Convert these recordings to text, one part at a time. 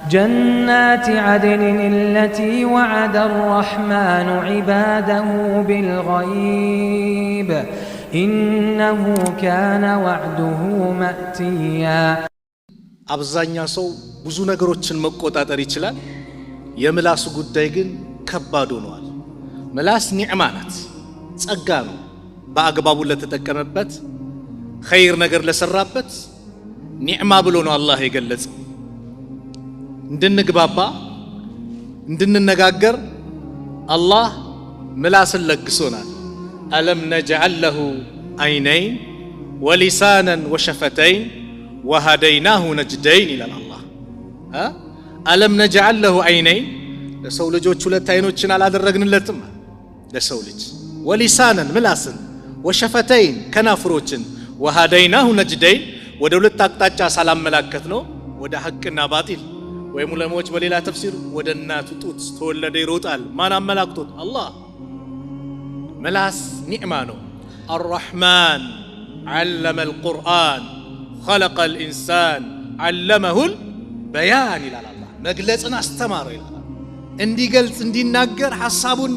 جنات عدن التي وعد الرحمن عباده بالغيب إنه كان وعده مأتيا። አብዛኛው ሰው ብዙ ነገሮችን መቆጣጠር ይችላል። የምላሱ ጉዳይ ግን ከባድ ሆኗል። ምላስ ኒዕማ ናት፣ ጸጋ ነው። በአግባቡ ለተጠቀመበት፣ ኸይር ነገር ለሰራበት ኒዕማ ብሎ ነው አላህ የገለጸው። እንድንግባባ፣ እንድንነጋገር አላህ ምላስን ለግሶናል። ألم نجعل له عينين ولسانا وشفتين وهديناه النجدين ይላል አላህ። ألم نجعل له عينين፣ ለሰው ልጆች ሁለት አይኖችን አላደረግንለትም? ለሰው ልጅ ولسانا ምላስን፣ وشفتين ከናፍሮችን፣ وهديناه النجدين ወደ ሁለት አቅጣጫ ሳላመላከት ነው፣ ወደ ሐቅና ባጢል፣ ወይም ዑለማዎች በሌላ ተፍሲር ወደ እናቱ ጡት ተወለደ ይሮጣል። ማን አመላክቶት? አላህ። ምላስ ኒዕማ ነው። الرحمن علم القرآن خلق الإنسان علمه البيان ይላል አላህ። መግለጽን አስተማረው ይላል። እንዲገልጽ፣ እንዲናገር፣ ሐሳቡን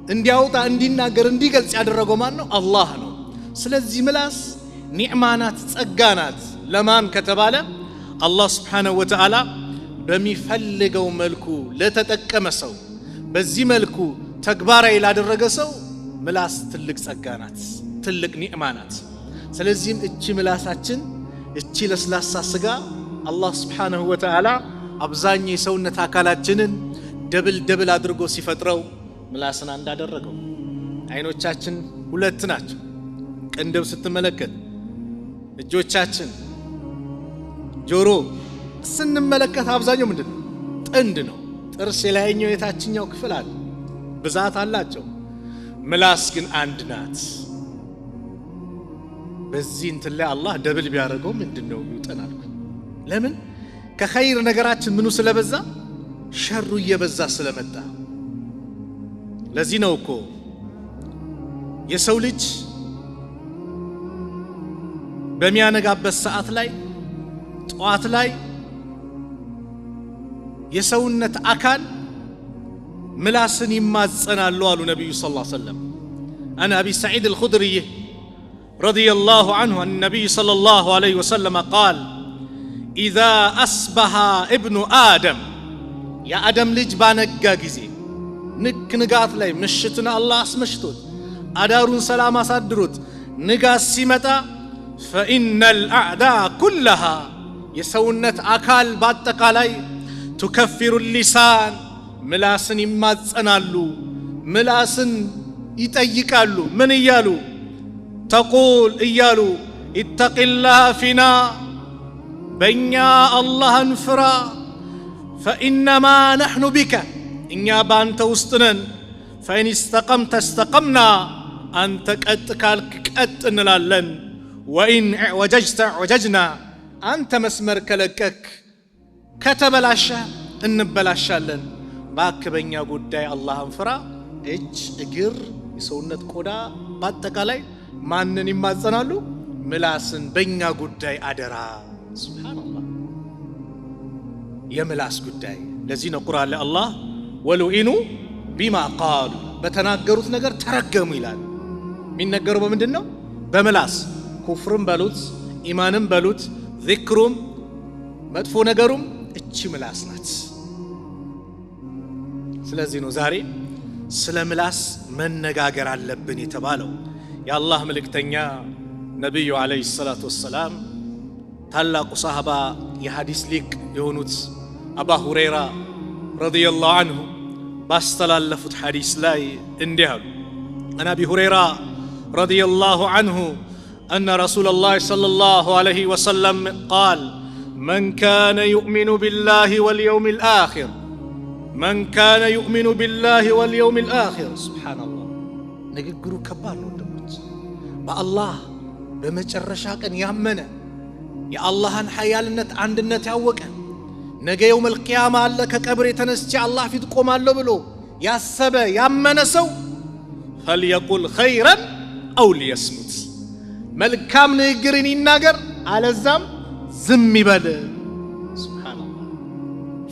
እንዲያወጣ፣ እንዲናገር፣ እንዲገልጽ ያደረገው ማን ነው? አላህ ነው። ስለዚህ ምላስ ኒዕማ ናት፣ ጸጋ ናት። ለማን ከተባለ አላህ سبحانه وتعالى በሚፈልገው መልኩ ለተጠቀመ ሰው፣ በዚህ መልኩ ተግባራዊ ላደረገ ሰው ምላስ ትልቅ ጸጋ ናት፣ ትልቅ ኒዕማ ናት። ስለዚህም እቺ ምላሳችን፣ እቺ ለስላሳ ስጋ፣ አላህ سبحانه وتعالى አብዛኛው የሰውነት አካላችንን double double አድርጎ ሲፈጥረው ምላስን አንድ አደረገው። አይኖቻችን ሁለት ናቸው። ቅንድብ ስትመለከት፣ እጆቻችን፣ ጆሮ ስንመለከት አብዛኛው ምንድን ነው? ጥንድ ነው። ጥርስ የላይኛው የታችኛው ክፍል አለ፣ ብዛት አላቸው። ምላስ ግን አንድ ናት። በዚህ እንትን ላይ አላህ double ቢያደርገው ምንድን ነው ይውጠን አልኩኝ። ለምን? ከኸይር ነገራችን ምኑ ስለበዛ፣ ሸሩ እየበዛ ስለመጣ። ለዚህ ነው እኮ የሰው ልጅ በሚያነጋበት ሰዓት ላይ፣ ጠዋት ላይ የሰውነት አካል ምላስን ይማጸናሉ አሉ ነቢዩ صلى الله عليه وسلم። عن أبي سعيد الخدري رضي الله عنه أن النبي صلى الله عليه وسلم قال: إذا أصبح ابن آدم፣ የአደም ልጅ ባነጋ ጊዜ፣ ንክ ንጋት ላይ፣ ምሽትን አላህ አስመሽቶት አዳሩን ሰላም አሳድሮት ንጋት ሲመጣ፣ فإن الأعضاء كلها፣ የሰውነት አካል በአጠቃላይ፣ تكفر اللسان፣ ምላስን ይማጸናሉ፣ ምላስን ይጠይቃሉ። ምን እያሉ? تقول እያሉ፣ اتق الله فينا፣ በእኛ አላህን ፍራ፣ فإنما نحن بك፣ እኛ በአንተ ውስጥ ነን። فإن استقمت استقمنا፣ አንተ ቀጥ ካልክ ቀጥ እንላለን። وإن اعوججت اعوججنا፣ አንተ መስመር ከለቀክ፣ ከተበላሸ እንበላሻለን። ባክህ በእኛ ጉዳይ አላህን ፍራ። እጅ፣ እግር፣ የሰውነት ቆዳ በአጠቃላይ ማንን ይማጸናሉ? ምላስን። በእኛ ጉዳይ አደራ። سبحان الله፣ የምላስ ጉዳይ። ለዚህ ነው ቁርአን ላይ አላህ ولعنوا بما قالوا፣ በተናገሩት ነገር ተረገሙ ይላል። የሚነገረው በምንድን ነው? በምላስ። ኩፍርም በሉት፣ ኢማንም በሉት፣ ዚክሩም መጥፎ ነገሩም እቺ ምላስ ናት። ስለዚህ ነው ዛሬ ስለ ምላስ መነጋገር አለብን የተባለው። የአላህ መልእክተኛ ነቢዩ عليه الصلاة والسلام፣ ታላቁ ሰሃባ፣ የሐዲስ ሊቅ የሆኑት አባ ሁረይራ رضي الله عنه ባስተላለፉት ሐዲስ ላይ እንዲህ አሉ። عن أبي هريرة رضي الله عنه أن رسول الله صلى الله عليه وسلم قال: من كان يؤمن بالله واليوم الآخر، من كان يؤمن بالله واليوم الآخر። سبحان الله፣ ንግግሩ ከባድ ነው ወንድሞች። በአላህ በመጨረሻ ቀን ያመነ፣ የአላህን ሐያልነት አንድነት ያወቀ፣ ነገ يوم القيامة አለ፣ ከቀብር ተነስቼ አላህ ፊት ቆማለሁ ብሎ ያሰበ፣ ያመነ ሰው፣ فليقل خيرا أو ليصمت፣ መልካም ንግግርን ይናገር አለዛም ዝም ይበል። سبحان الله።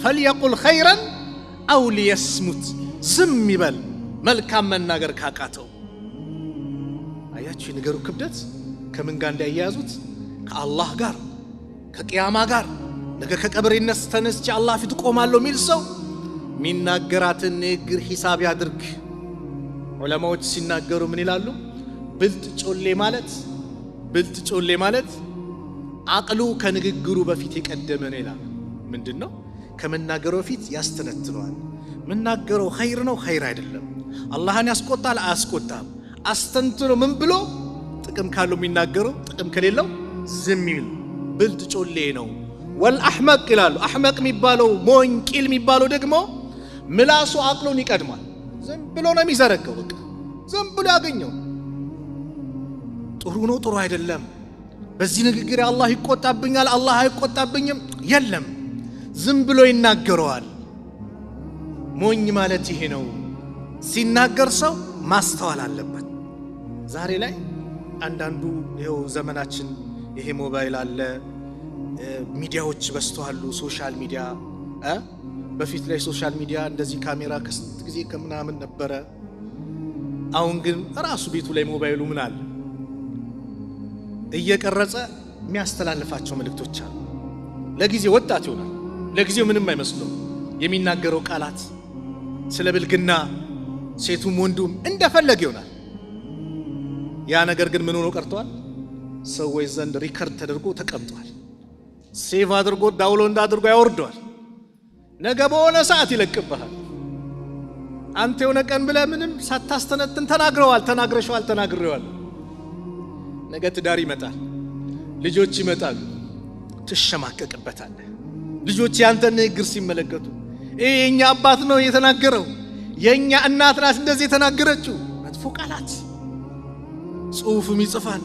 ፈልየቁል ኸይረን አው ሊየስሙት፣ ዝም ይበል መልካም መናገር ካቃተው። አያችሁ የነገሩ ክብደት ከምን ጋር እንዳያያዙት? ከአላህ ጋር፣ ከቅያማ ጋር። ነገ ከቀብር ተነስቼ አላህ ፊት እቆማለሁ የሚል ሰው የሚናገራትን ንግግር ሂሳብ ያድርግ። ዑለማዎች ሲናገሩ ምን ይላሉ? ብልጥ ጮሌ ማለት ብልጥ ጮሌ ማለት አቅሉ ከንግግሩ በፊት የቀደመ ነው ይላሉ። ምንድን ነው? ከመናገሩ በፊት ያስተነትነዋል። ምናገረው ኸይር ነው ኸይር አይደለም፣ አላህን ያስቆጣል አያስቆጣም፣ አስተንትኖ ምን ብሎ ጥቅም ካለው የሚናገረው ጥቅም ከሌለው ዝም ይል ብልጥ ጮሌ ነው። ወልአሕመቅ ይላሉ። አሕመቅ የሚባለው ሞኝ ቂል የሚባለው ደግሞ ምላሱ አቅሉን ይቀድማል። ዝም ብሎ ነው የሚዘረገው። በቃ ዝም ብሎ ያገኘው ጥሩ ነው ጥሩ አይደለም፣ በዚህ ንግግር አላህ ይቆጣብኛል አላህ አይቆጣብኝም፣ የለም ዝም ብሎ ይናገረዋል። ሞኝ ማለት ይሄ ነው። ሲናገር ሰው ማስተዋል አለበት። ዛሬ ላይ አንዳንዱ ይኸው ዘመናችን ይሄ ሞባይል አለ፣ ሚዲያዎች በዝተዋሉ፣ social media። በፊት ላይ social media እንደዚህ ካሜራ ከስንት ጊዜ ከምናምን ነበረ። አሁን ግን ራሱ ቤቱ ላይ ሞባይሉ ምን አለ እየቀረጸ የሚያስተላልፋቸው መልእክቶች አሉ። ለጊዜው ወጣት ይሆናል፣ ለጊዜው ምንም አይመስለው። የሚናገረው ቃላት ስለ ብልግና ሴቱም ወንዱም እንደፈለገ ይሆናል። ያ ነገር ግን ምን ሆኖ ቀርቷል? ሰዎች ዘንድ record ተደርጎ ተቀምጧል። Save አድርጎ download አድርጎ ያወርደዋል። ነገ በሆነ ሰዓት ይለቅብሃል። አንተ የሆነ ቀን ብለህ ምንም ሳታስተነትን ተናግረዋል፣ ተናግረሽዋል፣ ተናግሬዋል። ነገ ትዳር ይመጣል፣ ልጆች ይመጣሉ፣ ትሸማቀቅበታለህ። ልጆች ያንተን ንግግር ሲመለከቱ ይሄ የኛ አባት ነው የተናገረው፣ የኛ እናት ናት እንደዚህ የተናገረችው፣ መጥፎ ቃላት ጽሁፍም ይጽፋል፣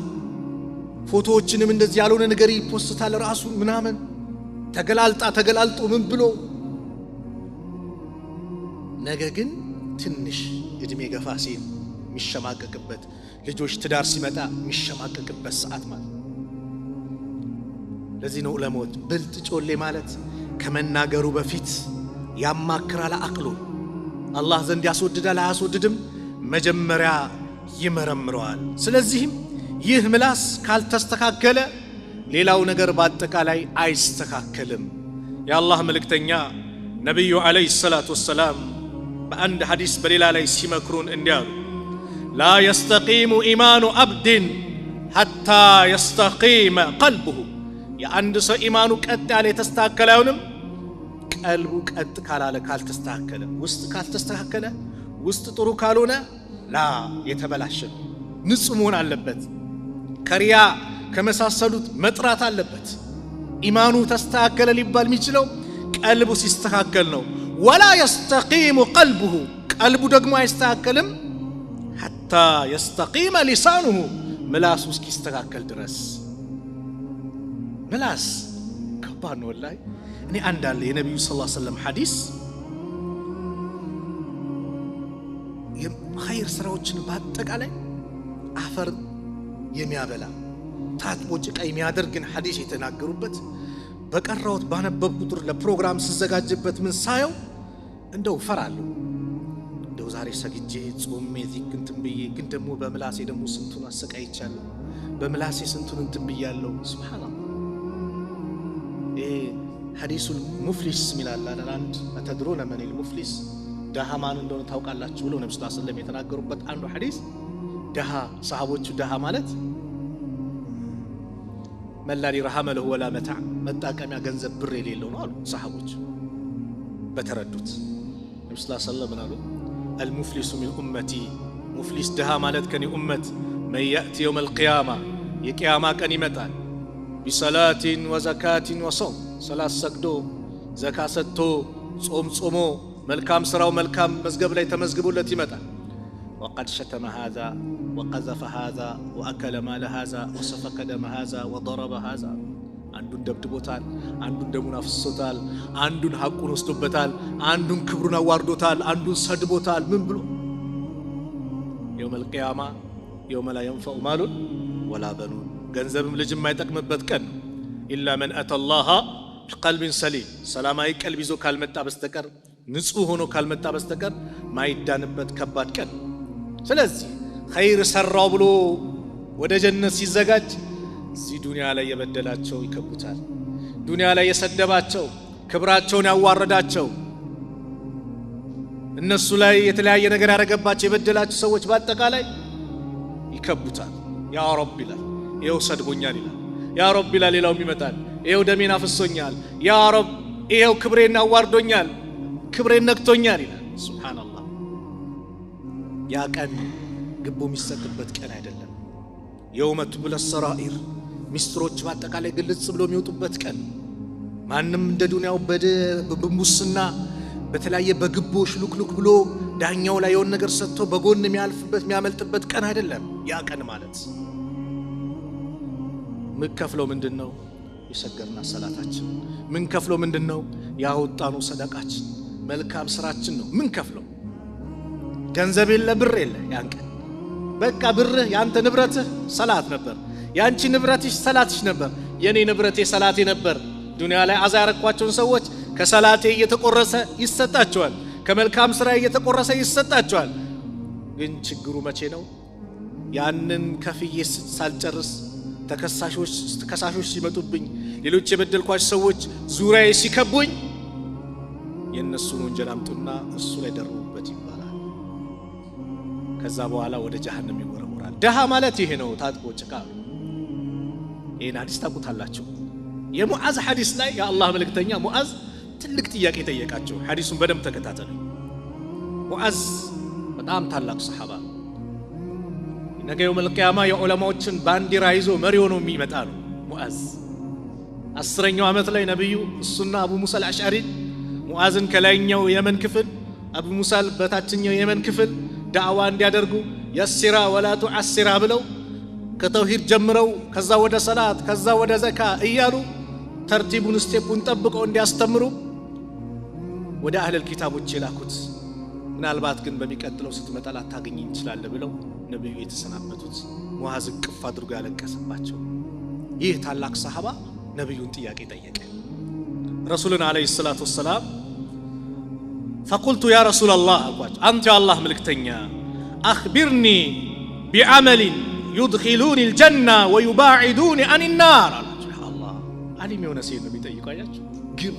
ፎቶዎችንም እንደዚህ ያልሆነ ነገር ይፖስታል ራሱ ምናምን ተገላልጣ ተገላልጦ ምን ብሎ። ነገ ግን ትንሽ እድሜ ገፋ ሲል የሚሸማቀቅበት፣ ልጆች ትዳር ሲመጣ የሚሸማቀቅበት ሰዓት ማለት። ለዚህ ነው ዑለማዎች ብልጥ ጮሌ ማለት ከመናገሩ በፊት ያማክራል አቅሉን፣ አላህ ዘንድ ያስወድዳል አያስወድድም መጀመሪያ ይመረምረዋል። ስለዚህም ይህ ምላስ ካልተስተካከለ ሌላው ነገር በአጠቃላይ አይስተካከልም። የአላህ መልእክተኛ ነቢዩ ዓለይሂ ሰላቱ ወሰላም በአንድ ሐዲስ በሌላ ላይ ሲመክሩን እንዲህ አሉ፣ ላ የስተቂሙ ኢማኑ አብድን ሐታ የስተቂመ ቀልቡሁ። የአንድ ሰው ኢማኑ ቀጥ ያለ የተስተካከለ አይሆንም ቀልቡ ቀጥ ካላለ፣ ካልተስተካከለ፣ ውስጥ ካልተስተካከለ፣ ውስጥ ጥሩ ካልሆነ ላ የተበላሸ ነው። ንጹህ መሆን አለበት። ከሪያ ከመሳሰሉት መጥራት አለበት። ኢማኑ ተስተካከለ ሊባል የሚችለው ቀልቡ ሲስተካከል ነው። ወላ የስተቂሙ ቀልቡሁ፣ ቀልቡ ደግሞ አይስተካከልም ሐታ የስተቂመ ሊሳኑሁ፣ ምላሱ እስኪስተካከል ድረስ። ምላስ ከባድ ነው ወላሂ። እኔ አንድ አለ የነቢዩ ሰለላሁ ዐለይሂ ወሰለም ሐዲስ ኸይር ስራዎችን በአጠቃላይ አፈር የሚያበላ ታጥቦ ጭቃ የሚያደርግን ሐዲስ የተናገሩበት በቀራሁት ባነበብ ቁጥር ለፕሮግራም ስዘጋጅበት ምን ሳየው እንደው እፈራለሁ። እንደው ዛሬ ሰግጄ ጾሜ እንትን ብዬ ግን ደግሞ በምላሴ ደግሞ ስንቱን አሰቃይቻለሁ፣ በምላሴ ስንቱን እንትን ብያለሁ። ሱብሃንአላህ። ይሄ ሐዲሱል ሙፍሊስ ሚላል አይደል? አንድ አተድሩነ መኒል ሙፍሊስ፣ ደሃ ማን እንደሆነ ታውቃላችሁ ብለው ነብዩ ሰለላሁ ዐለይሂ ወሰለም የተናገሩበት አንዱ ሐዲስ ደሃ፣ ሰሃቦቹ ደሃ ማለት መላ ዲርሃመ ለሁ ወላ መታዕ፣ መጣቀሚያ ገንዘብ ብር የሌለው ነው አሉ ሰሃቦች በተረዱት። ነብዩ ሰለላሁ ዐለይሂ ወሰለም ምን አሉ? አልሙፍሊሱ ሚን ኡመቲ፣ ሙፍሊስ ደሃ ማለት ከኔ ኡመት መን የእቲ የውመል ቂያማ፣ የቂያማ ቀን ይመጣል ቢሰላቲን ወዘካቲን ወሶም፣ ሰላት ሰግዶ ዘካ ሰጥቶ ጾም ጾሞ መልካም ስራው መልካም መዝገብ ላይ ተመዝግቦለት ይመጣል። ወቀድ ሸተመ ሃዛ ወቀዘፈ ሃዛ ወአከለ ማለ ሃዛ ወሰፈከ ደመ ሃዛ ወደረበ ሃዛ፣ አንዱን ደብድቦታል፣ አንዱን ደሙን አፍስሶታል፣ አንዱን ሐቁን ወስዶበታል፣ አንዱን ክብሩን አዋርዶታል፣ አንዱን ሰድቦታል። ምን ብሎ የውመል ቂያማ የውመ ላ የንፈዑ ማሉን ወላ በኑን፣ ገንዘብም ልጅ የማይጠቅምበት ቀን ነው። ኢላ መን አተ ላሃ بقلب سليم ሰላማዊ ቀልብ ይዞ ካልመጣ በስተቀር፣ ንጹህ ሆኖ ካልመጣ በስተቀር ማይዳንበት ከባድ ቀን። ስለዚህ ኸይር ሰራው ብሎ ወደ ጀነት ሲዘጋጅ እዚህ ዱንያ ላይ የበደላቸው ይከቡታል። ዱንያ ላይ የሰደባቸው፣ ክብራቸውን ያዋረዳቸው፣ እነሱ ላይ የተለያየ ነገር ያደረገባቸው፣ የበደላቸው ሰዎች በአጠቃላይ ይከቡታል። ያ ረብ ይላል፣ ይኸው ሰድቦኛል ይላል። ያ ረብ ይላል፣ ሌላውም ይመጣል። ይኸው ደሜን አፍሶኛል። ያ ረብ ይኸው ክብሬን አዋርዶኛል፣ ክብሬን ነክቶኛል ይላል። ሱብሓነላህ። ያ ቀን ግቦ የሚሰጥበት ቀን አይደለም። የውመ ቱብለ ሰራኢር፣ ሚስጥሮች በአጠቃላይ ግልጽ ብሎ የሚወጡበት ቀን። ማንም እንደ ዱንያው በሙስና በተለያየ በግቦ ሽሉክሉክ ብሎ ዳኛው ላይ የሆነ ነገር ሰጥቶ በጎን የሚያልፍበት የሚያመልጥበት ቀን አይደለም። ያ ቀን ማለት ምንከፍለው ምንድን ነው? የሰገድና ሰላታችን። ምንከፍለው ምንድን ነው? ያወጣነው ሰደቃችን፣ መልካም ስራችን ነው ምንከፍለው። ገንዘብ የለ፣ ብር የለ። ያን ቀን በቃ ብርህ ያንተ ንብረትህ ሰላት ነበር። ያንቺ ንብረትሽ ሰላትሽ ነበር። የኔ ንብረቴ ሰላቴ ነበር። ዱንያ ላይ አዛ ያረኳቸውን ሰዎች ከሰላቴ እየተቆረሰ ይሰጣቸዋል፣ ከመልካም ስራ እየተቆረሰ ይሰጣቸዋል። ግን ችግሩ መቼ ነው? ያንን ከፍዬ ሳልጨርስ ተከሳሾች ሲመጡብኝ፣ ሌሎች የበደልኳቸው ሰዎች ዙሪያዬ ሲከቡኝ የእነሱን ወንጀል አምጡና እሱ ላይ ደርቡበት ይባላል። ከዛ በኋላ ወደ ጀሃነም ይወረወራል። ደሃ ማለት ይሄ ነው፣ ታጥቦ ጭቃ። ይህን ሐዲስ ታውቁታላችሁ። የሙዓዝ ሐዲስ ላይ የአላህ መልእክተኛ ሙዓዝ ትልቅ ጥያቄ ጠየቃቸው። ሐዲሱን በደንብ ተከታተሉ። ሙዓዝ በጣም ታላቅ ሰሓባ፣ ነገ የውመል ቂያማ የዑለማዎችን ባንዲራ ይዞ መሪ ሆኖ የሚመጣ ነው ሙዓዝ። 10ኛው ዓመት ላይ ነቢዩ እሱና አቡ ሙሳ አልአሽዓሪ፣ ሙዓዝን ከላይኛው የመን ክፍል፣ አቡ ሙሳ በታችኛው የመን ክፍል ዳዕዋ እንዲያደርጉ يسرا ولا تعسرا ብለው ከተውሂድ ጀምረው ከዛ ወደ ሰላት ከዛ ወደ ዘካ እያሉ ተርቲቡን step ኡን ጠብቀው እንዲያስተምሩ ወደ አህለል ኪታቦች የላኩት። ምናልባት ግን በሚቀጥለው ስትመጣ ላታገኘኝ ትችላለህ ብለው ነቢዩ የተሰናበቱት፣ ሙዓዝ እቅፍ አድርጎ ያለቀሰባቸው ይህ ታላቅ ሰሃባ ነቢዩን ጥያቄ ጠየቀ። ረሱልን ዓለይሂ ሰላቱ ወሰላም فقلت يا رسول الله አልኳቸው፣ አንተ የአላህ መልእክተኛ أخبرني بعمل يدخلني الجنة ويباعدني عن النار አላቸው። አላህ አሊም የሆነ ሴት ነው የሚጠይቀው። አያችሁ፣ ግን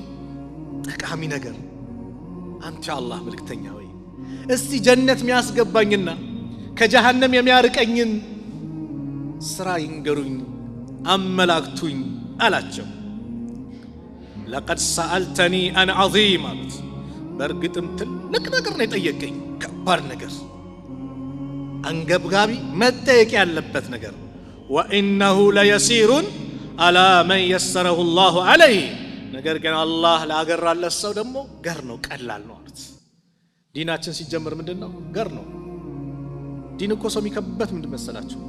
ጠቃሚ ነገር። አንተ የአላህ መልእክተኛ ወይ እስቲ ጀነት የሚያስገባኝና ከጀሃነም የሚያርቀኝን ስራ ይንገሩኝ፣ አመላክቱኝ አላቸው። لقد سألتني عن عظيم አሉት። በእርግጥም ትልቅ ነገር ነው የጠየቀኝ፣ ከባድ ነገር፣ አንገብጋቢ መጠየቅ ያለበት ነገር። وإنه ليسير على من يسره الله عليه፣ ነገር ግን አላህ ላገራለት ሰው ደግሞ ገር ነው፣ ቀላል ነው አሉት። ዲናችን ሲጀምር ምንድን ነው? ገር ነው። ዲን እኮ ሰው የሚከብበት ምንድን መሰላችሁ?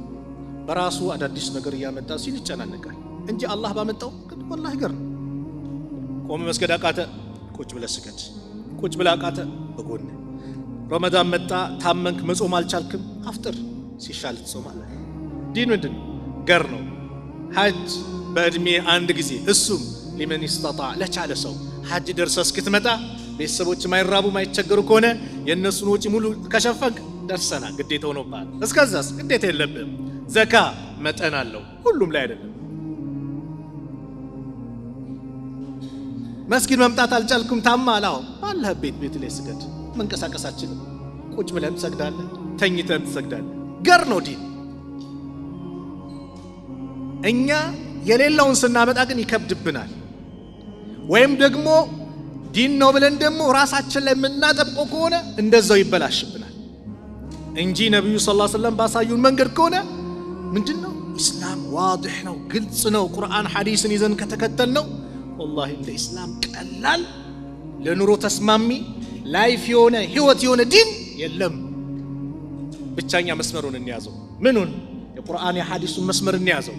በራሱ አዳዲስ ነገር እያመጣ ሲል ይጨናነቃል እንጂ አላህ ባመጣው ግን ወላሂ ገር ነው። ቆመ መስገድ አቃተ፣ ቁጭ ብለህ ስገድ። ቁጭ ብለህ አቃተ፣ በጎን። ረመዳን መጣ፣ ታመንክ፣ መጾም አልቻልክም፣ አፍጥር፣ ሲሻል ትጾማለህ። ዲን ምንድን ነው? ገር ነው። ሐጅ በእድሜ አንድ ጊዜ፣ እሱም لمن استطاع፣ ለቻለ ሰው። ሐጅ ደርሰህ እስክትመጣ ቤተሰቦች ማይራቡ ማይቸገሩ ከሆነ የእነሱን ወጪ ሙሉ ከሸፈንክ ደርሰናል፣ ግዴታ ሆኖብሃል። እስከዛስ ግዴታ የለብህም። ዘካ መጠን አለው፣ ሁሉም ላይ አይደለም። መስጊድ መምጣት አልቻልኩም ታማ አላው፣ ባለህ ቤት ላይ ስገድ። መንቀሳቀሳችን ቁጭ ብለህም ትሰግዳለህ፣ ተኝተህም ትሰግዳለህ። ገር ነው ዲን። እኛ የሌለውን ስናመጣ ግን ይከብድብናል። ወይም ደግሞ ዲን ነው ብለን ደግሞ ራሳችን ላይ የምናጠብቀው ከሆነ እንደዛው ይበላሽብናል እንጂ ነቢዩ ሰለላሁ ዐለይሂ ወሰለም ባሳዩን መንገድ ከሆነ ምንድን ነው ኢስላም واضح ነው፣ ግልጽ ነው። ቁርአን ሐዲስን ይዘን ከተከተል ነው ወላሂ እንደ ኢስላም ቀላል ለኑሮ ተስማሚ life የሆነ ህይወት የሆነ ዲን የለም። ብቻኛ መስመሩን እንያዘው። ምኑን? የቁርአን የሐዲሱን መስመር እንያዘው።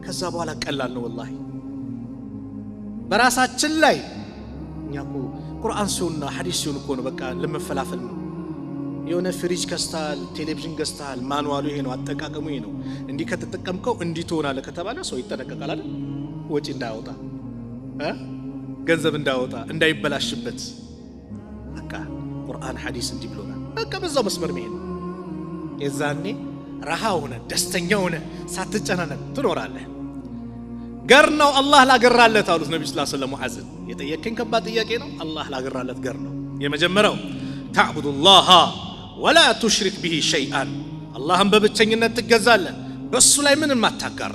ከዛ በኋላ ቀላል ነው ወላሂ። በራሳችን ላይ እኛ እኮ ቁርአን ሲሆንና ሐዲስ ሲሆን እኮ ነው በቃ ለመፈላፈል ነው። የሆነ ፍሪጅ ገዝተሃል፣ ቴሌቪዥን ገዝተሃል፣ manual ኡ ይሄ ነው፣ አጠቃቀሙ ይሄ ነው፣ እንዲህ ከተጠቀምከው እንዲህ ትሆናለህ ከተባለ ሰው ይጠነቀቃል አይደል? ወጪ እንዳያወጣ እ ገንዘብ እንዳወጣ እንዳይበላሽበት። በቃ ቁርአን ሐዲስ እንዲህ ብሎናል። በቃ በዛው መስመር መሄድ። የዛኔ ረሃ ሆነ ደስተኛ ሆነ ሳትጨናነቅ ትኖራለህ። ገር ነው አላህ ላገራለት አሉት ነቢ ስ ሰለም ሙዓዝን። የጠየከኝ ከባድ ጥያቄ ነው። አላህ ላገራለት ገር ነው። የመጀመሪያው تعبد الله ولا تشرك به شيئا፣ አላህን በብቸኝነት ትገዛለህ፣ በእሱ ላይ ምንም አታጋራ።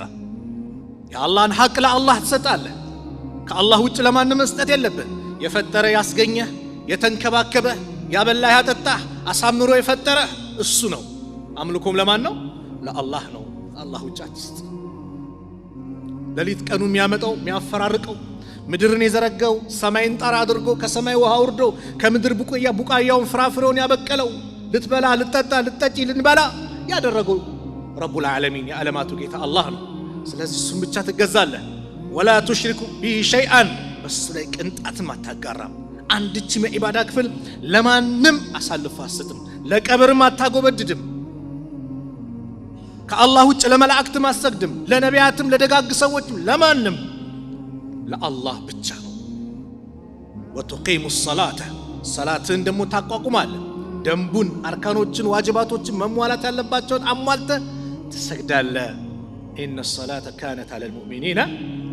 የአላህን ሐቅ ለአላህ ትሰጣለህ። ከአላህ ውጭ ለማንም መስጠት የለብህ። የፈጠረ ያስገኘህ፣ የተንከባከበህ፣ ያበላህ፣ ያጠጣህ፣ አሳምሮ የፈጠረህ እሱ ነው። አምልኮም ለማን ነው? ለአላህ ነው። አላህ ውጭ አትስጥ። ሌሊት ቀኑ የሚያመጣው የሚያፈራርቀው፣ ምድርን የዘረጋው፣ ሰማይን ጣራ አድርጎ ከሰማይ ውሃ አውርዶ ከምድር ቡቃያውን ፍራፍሬውን ያበቀለው፣ ልትበላ ልትጠጣ ልትጠጪ ልንበላ ያደረገው رب العالمين የዓለማቱ ጌታ አላህ ነው። ስለዚህ እሱን ብቻ ትገዛለህ። ولا تشرك به شيئا፣ በሱ ላይ ቅንጣትም አታጋራም። አንድችም የዒባዳ ክፍል ለማንም አሳልፎ አትሰጥም። ለቀብርም አታጎበድድም። ከአላህ ውጭ ለመላእክትም አትሰግድም፣ ለነቢያትም፣ ለደጋግ ሰዎችም፣ ለማንም፣ ለአላህ ብቻ ነው። وتقيم الصلاة፣ ሰላትህን ደግሞ ታቋቁማለህ። ደንቡን፣ አርካኖችን፣ ዋጅባቶችን መሟላት ያለባቸውን አሟልተህ ትሰግዳለህ። إن الصلاة كانت على المؤمنين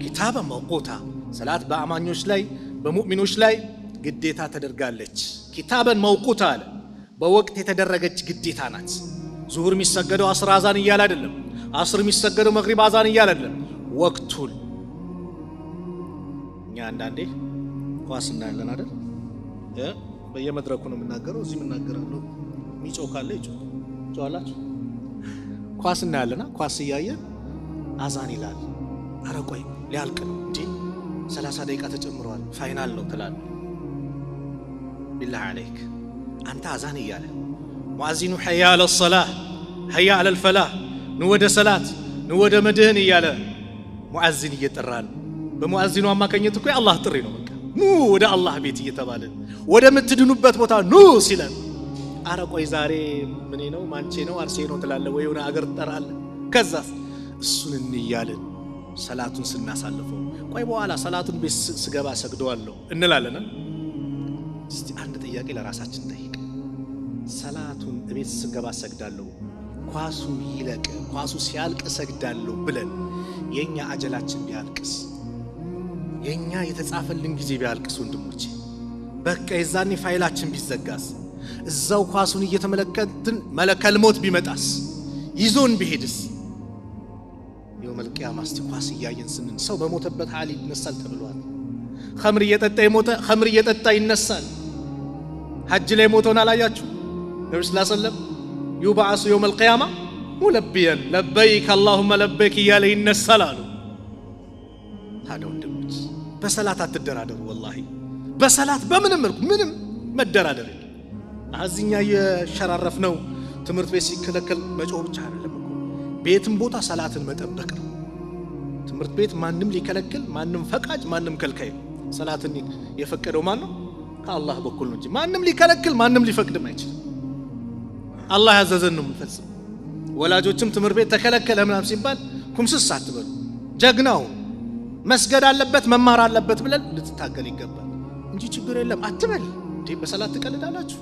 كتابا موقوتا፣ ሰላት በአማኞች ላይ በሙእሚኖች ላይ ግዴታ ተደርጋለች። كتابا موقوتا አለ፣ በወቅት የተደረገች ግዴታ ናት። ዙሁር የሚሰገደው አስር አዛን እያለ አይደለም። አስር የሚሰገደው መግሪብ አዛን እያለ አይደለም። ወቅቱን እኛ አንዳንዴ ኳስ እናያለን አይደል? በየመድረኩ ነው የምናገረው፣ እዚህ የምናገራለሁ። የሚጮህ ካለ ይጮህ። ጮኻላችሁ። ኳስ እናያለና ኳስ እያየን አዛን ይላል። ኧረ ቆይ ሊያልቅ ነው እንዴ? 30 ደቂቃ ተጨምረዋል፣ final ነው ትላለህ። بالله عليك አንተ አዛን እያለ ሙአዚኑ حي على الصلاة حي على الفلاح፣ ኑ ወደ ሰላት ኑ ወደ መድህን እያለ ሙአዚን እየጠራን፣ በሙአዚኑ አማካኝነት እኮ የአላህ ጥሪ ነው። በቃ ኑ ወደ አላህ ቤት እየተባለን ወደምትድኑበት ቦታ ኑ ሲለን፣ አረ ቆይ ዛሬ ምኔ ነው ማንቼ ነው አርሴ ነው ትላለህ ወይ የሆነ አገር ትጠራለህ። ከዛስ እሱን እንያልን ሰላቱን ስናሳልፈው ቆይ በኋላ ሰላቱን ቤት ስገባ ሰግደዋለሁ እንላለን። እስቲ አንድ ጥያቄ ለራሳችን ጠይቅ። ሰላቱን እቤት ስገባ ሰግዳለሁ፣ ኳሱ ይለቅ፣ ኳሱ ሲያልቅ ሰግዳለሁ ብለን የኛ አጀላችን ቢያልቅስ፣ የኛ የተጻፈልን ጊዜ ቢያልቅስ፣ ወንድሞቼ በቃ የዛኔ ፋይላችን ቢዘጋስ፣ እዛው ኳሱን እየተመለከትን ملك الموت ቢመጣስ፣ ይዞን ቢሄድስ? يوم القيامة እስቲ ኳስ እያየን ስንን ሰው በሞተበት ሀል ይነሳል ተብሏል። ኸምር እየጠጣ የሞተ ኸምር እየጠጣ ይነሳል። ሐጅ ላይ ሞተውን አላያችሁ? ነቢ ስ ሰለም يبعث يوم القيامة ملبيا لبيك اللهم لبيك እያለ ይነሳል አሉ። ታዲያ ወንድሞች በሰላት አትደራደሩ። ወላሂ በሰላት በምንም መልኩ ምንም መደራደር የለም። እዚኛ የሸራረፍ ነው። ትምህርት ቤት ሲከለከል መጮህ ብቻ አይደለም እኮ፣ ቤትም ቦታ ሰላትን መጠበቅ ነው። ትምህርት ቤት ማንም ሊከለክል፣ ማንም ፈቃጅ፣ ማንም ከልካይ፣ ሰላትን የፈቀደው ማን ነው? ከአላህ በኩል ነው እንጂ ማንም ሊከለክል ማንም ሊፈቅድም አይችልም። አላህ ያዘዘን ነው የምንፈጽም። ወላጆችም ትምህርት ቤት ተከለከለ ምናምን ሲባል ኩምስስ አትበሉ። ጀግናው መስገድ አለበት መማር አለበት ብለን ልትታገል ይገባል እንጂ ችግር የለም አትበል። እንዴ በሰላት ትቀልዳላችሁ?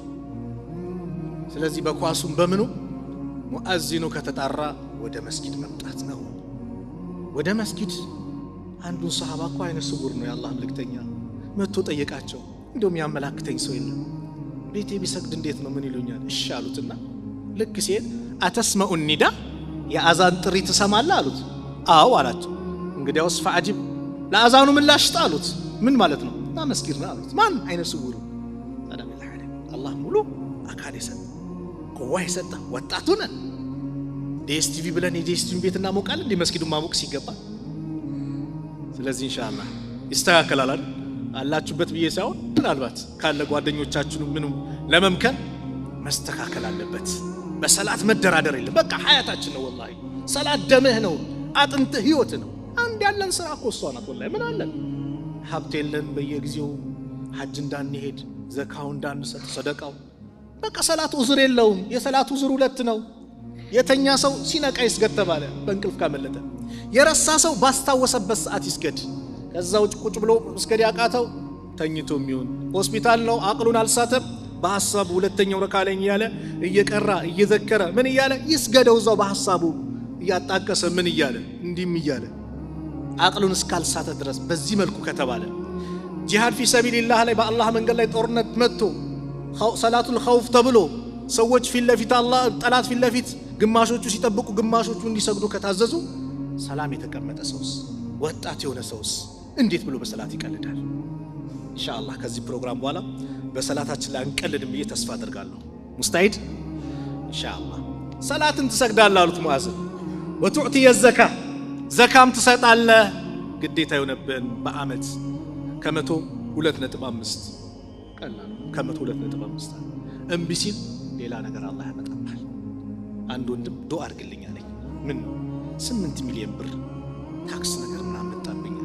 ስለዚህ በኳሱም በምኑ ሙአዚኑ ከተጣራ ወደ መስጊድ መምጣት ነው። ወደ መስጊድ አንዱን ሰሃባ እኮ አይነ ስውር ነው፣ የአላህ መልእክተኛ መጥቶ ጠየቃቸው። እንደውም ያመላክተኝ ሰው የለም፣ ቤቴ ቢሰግድ እንዴት ነው ምን ይሉኛል? እሺ አሉትና ልክ ሲሄድ أتسمع النداء፣ የአዛን ጥሪ ትሰማለህ አሉት። አዎ አላቸው። እንግዲያውስ فأجب፣ ለአዛኑ ምላሽ ስጥ አሉት። ምን ማለት ነው? ና መስጊድ ነው አሉት። ማን? አይነ ስውሩ። ታዲያ አላህ ሙሉ አካል የሰጠ፣ قوة የሰጠ፣ ወጣቱ ነን። ዲኤስቲቪ ብለን የዲኤስቲቪ ቤት እናሞቃለን እንዲህ መስጊዱን ማሞቅ ሲገባ። ስለዚህ ኢንሻአላህ ይስተካከላል አይደል? አላችሁበት ብዬ ሳይሆን ምናልባት ካለ ጓደኞቻችሁ ምንም ለመምከር መስተካከል አለበት። በሰላት መደራደር የለም። በቃ ሀያታችን ነው ወላሂ። ሰላት ደምህ ነው፣ አጥንትህ፣ ህይወትህ ነው። አንድ ያለን ስራ እኮ እሷ ናት ወላሂ። ምን አለን? ሀብት የለን፣ በየጊዜው ሀጅ እንዳንሄድ፣ ዘካው እንዳንሰጥ፣ ሰደቃው፣ በቃ ሰላት ኡዝር የለውም። የሰላት ኡዝር ሁለት ነው። የተኛ ሰው ሲነቃ ይስገድ ተባለ፣ በእንቅልፍ ካመለጠ። የረሳ ሰው ባስታወሰበት ሰዓት ይስገድ። ከዛ ውጭ ቁጭ ብሎ መስገድ ያቃተው ተኝቶም ይሁን ሆስፒታል ነው አቅሉን አልሳተም በሐሳቡ ሁለተኛው ረካ ላይ እያለ እየቀራ እየዘከረ ምን እያለ ይስገደው እዛው በሐሳቡ እያጣቀሰ ምን እያለ እንዲህም እያለ አቅሉን እስካልሳተ ድረስ በዚህ መልኩ ከተባለ ጂሃድ في سبيل الله ላይ በአላህ መንገድ ላይ ጦርነት መጥቶ ሰላቱል ኸውፍ ተብሎ ሰዎች ፊት ለፊት አላህ ጠላት ፊት ለፊት ግማሾቹ ሲጠብቁ ግማሾቹ እንዲሰግዱ ከታዘዙ ሰላም የተቀመጠ ሰውስ ወጣት የሆነ ሰውስ እንዴት ብሎ በሰላት ይቀልዳል? ኢንሻአላህ ከዚህ ፕሮግራም በኋላ በሰላታችን ላይ አንቀልድም ብዬ ተስፋ አደርጋለሁ። ሙስታሂድ ኢንሻአላህ ሰላትን ትሰግዳለህ አሉት ሙአዝን። ወቱዕቲ ዘካ ዘካም ትሰጣለህ። ግዴታ የሆነብህን በአመት ከመቶ 2.5 ቀላል ከመቶ 2.5 እምቢ ሲል ሌላ ነገር አላህ ያመጣብሃል። አንድ ወንድም ዱአ አድርግልኝ አለኝ። ምን ነው 8 ሚሊዮን ብር ታክስ ነገር ምናምን መጣብኝ።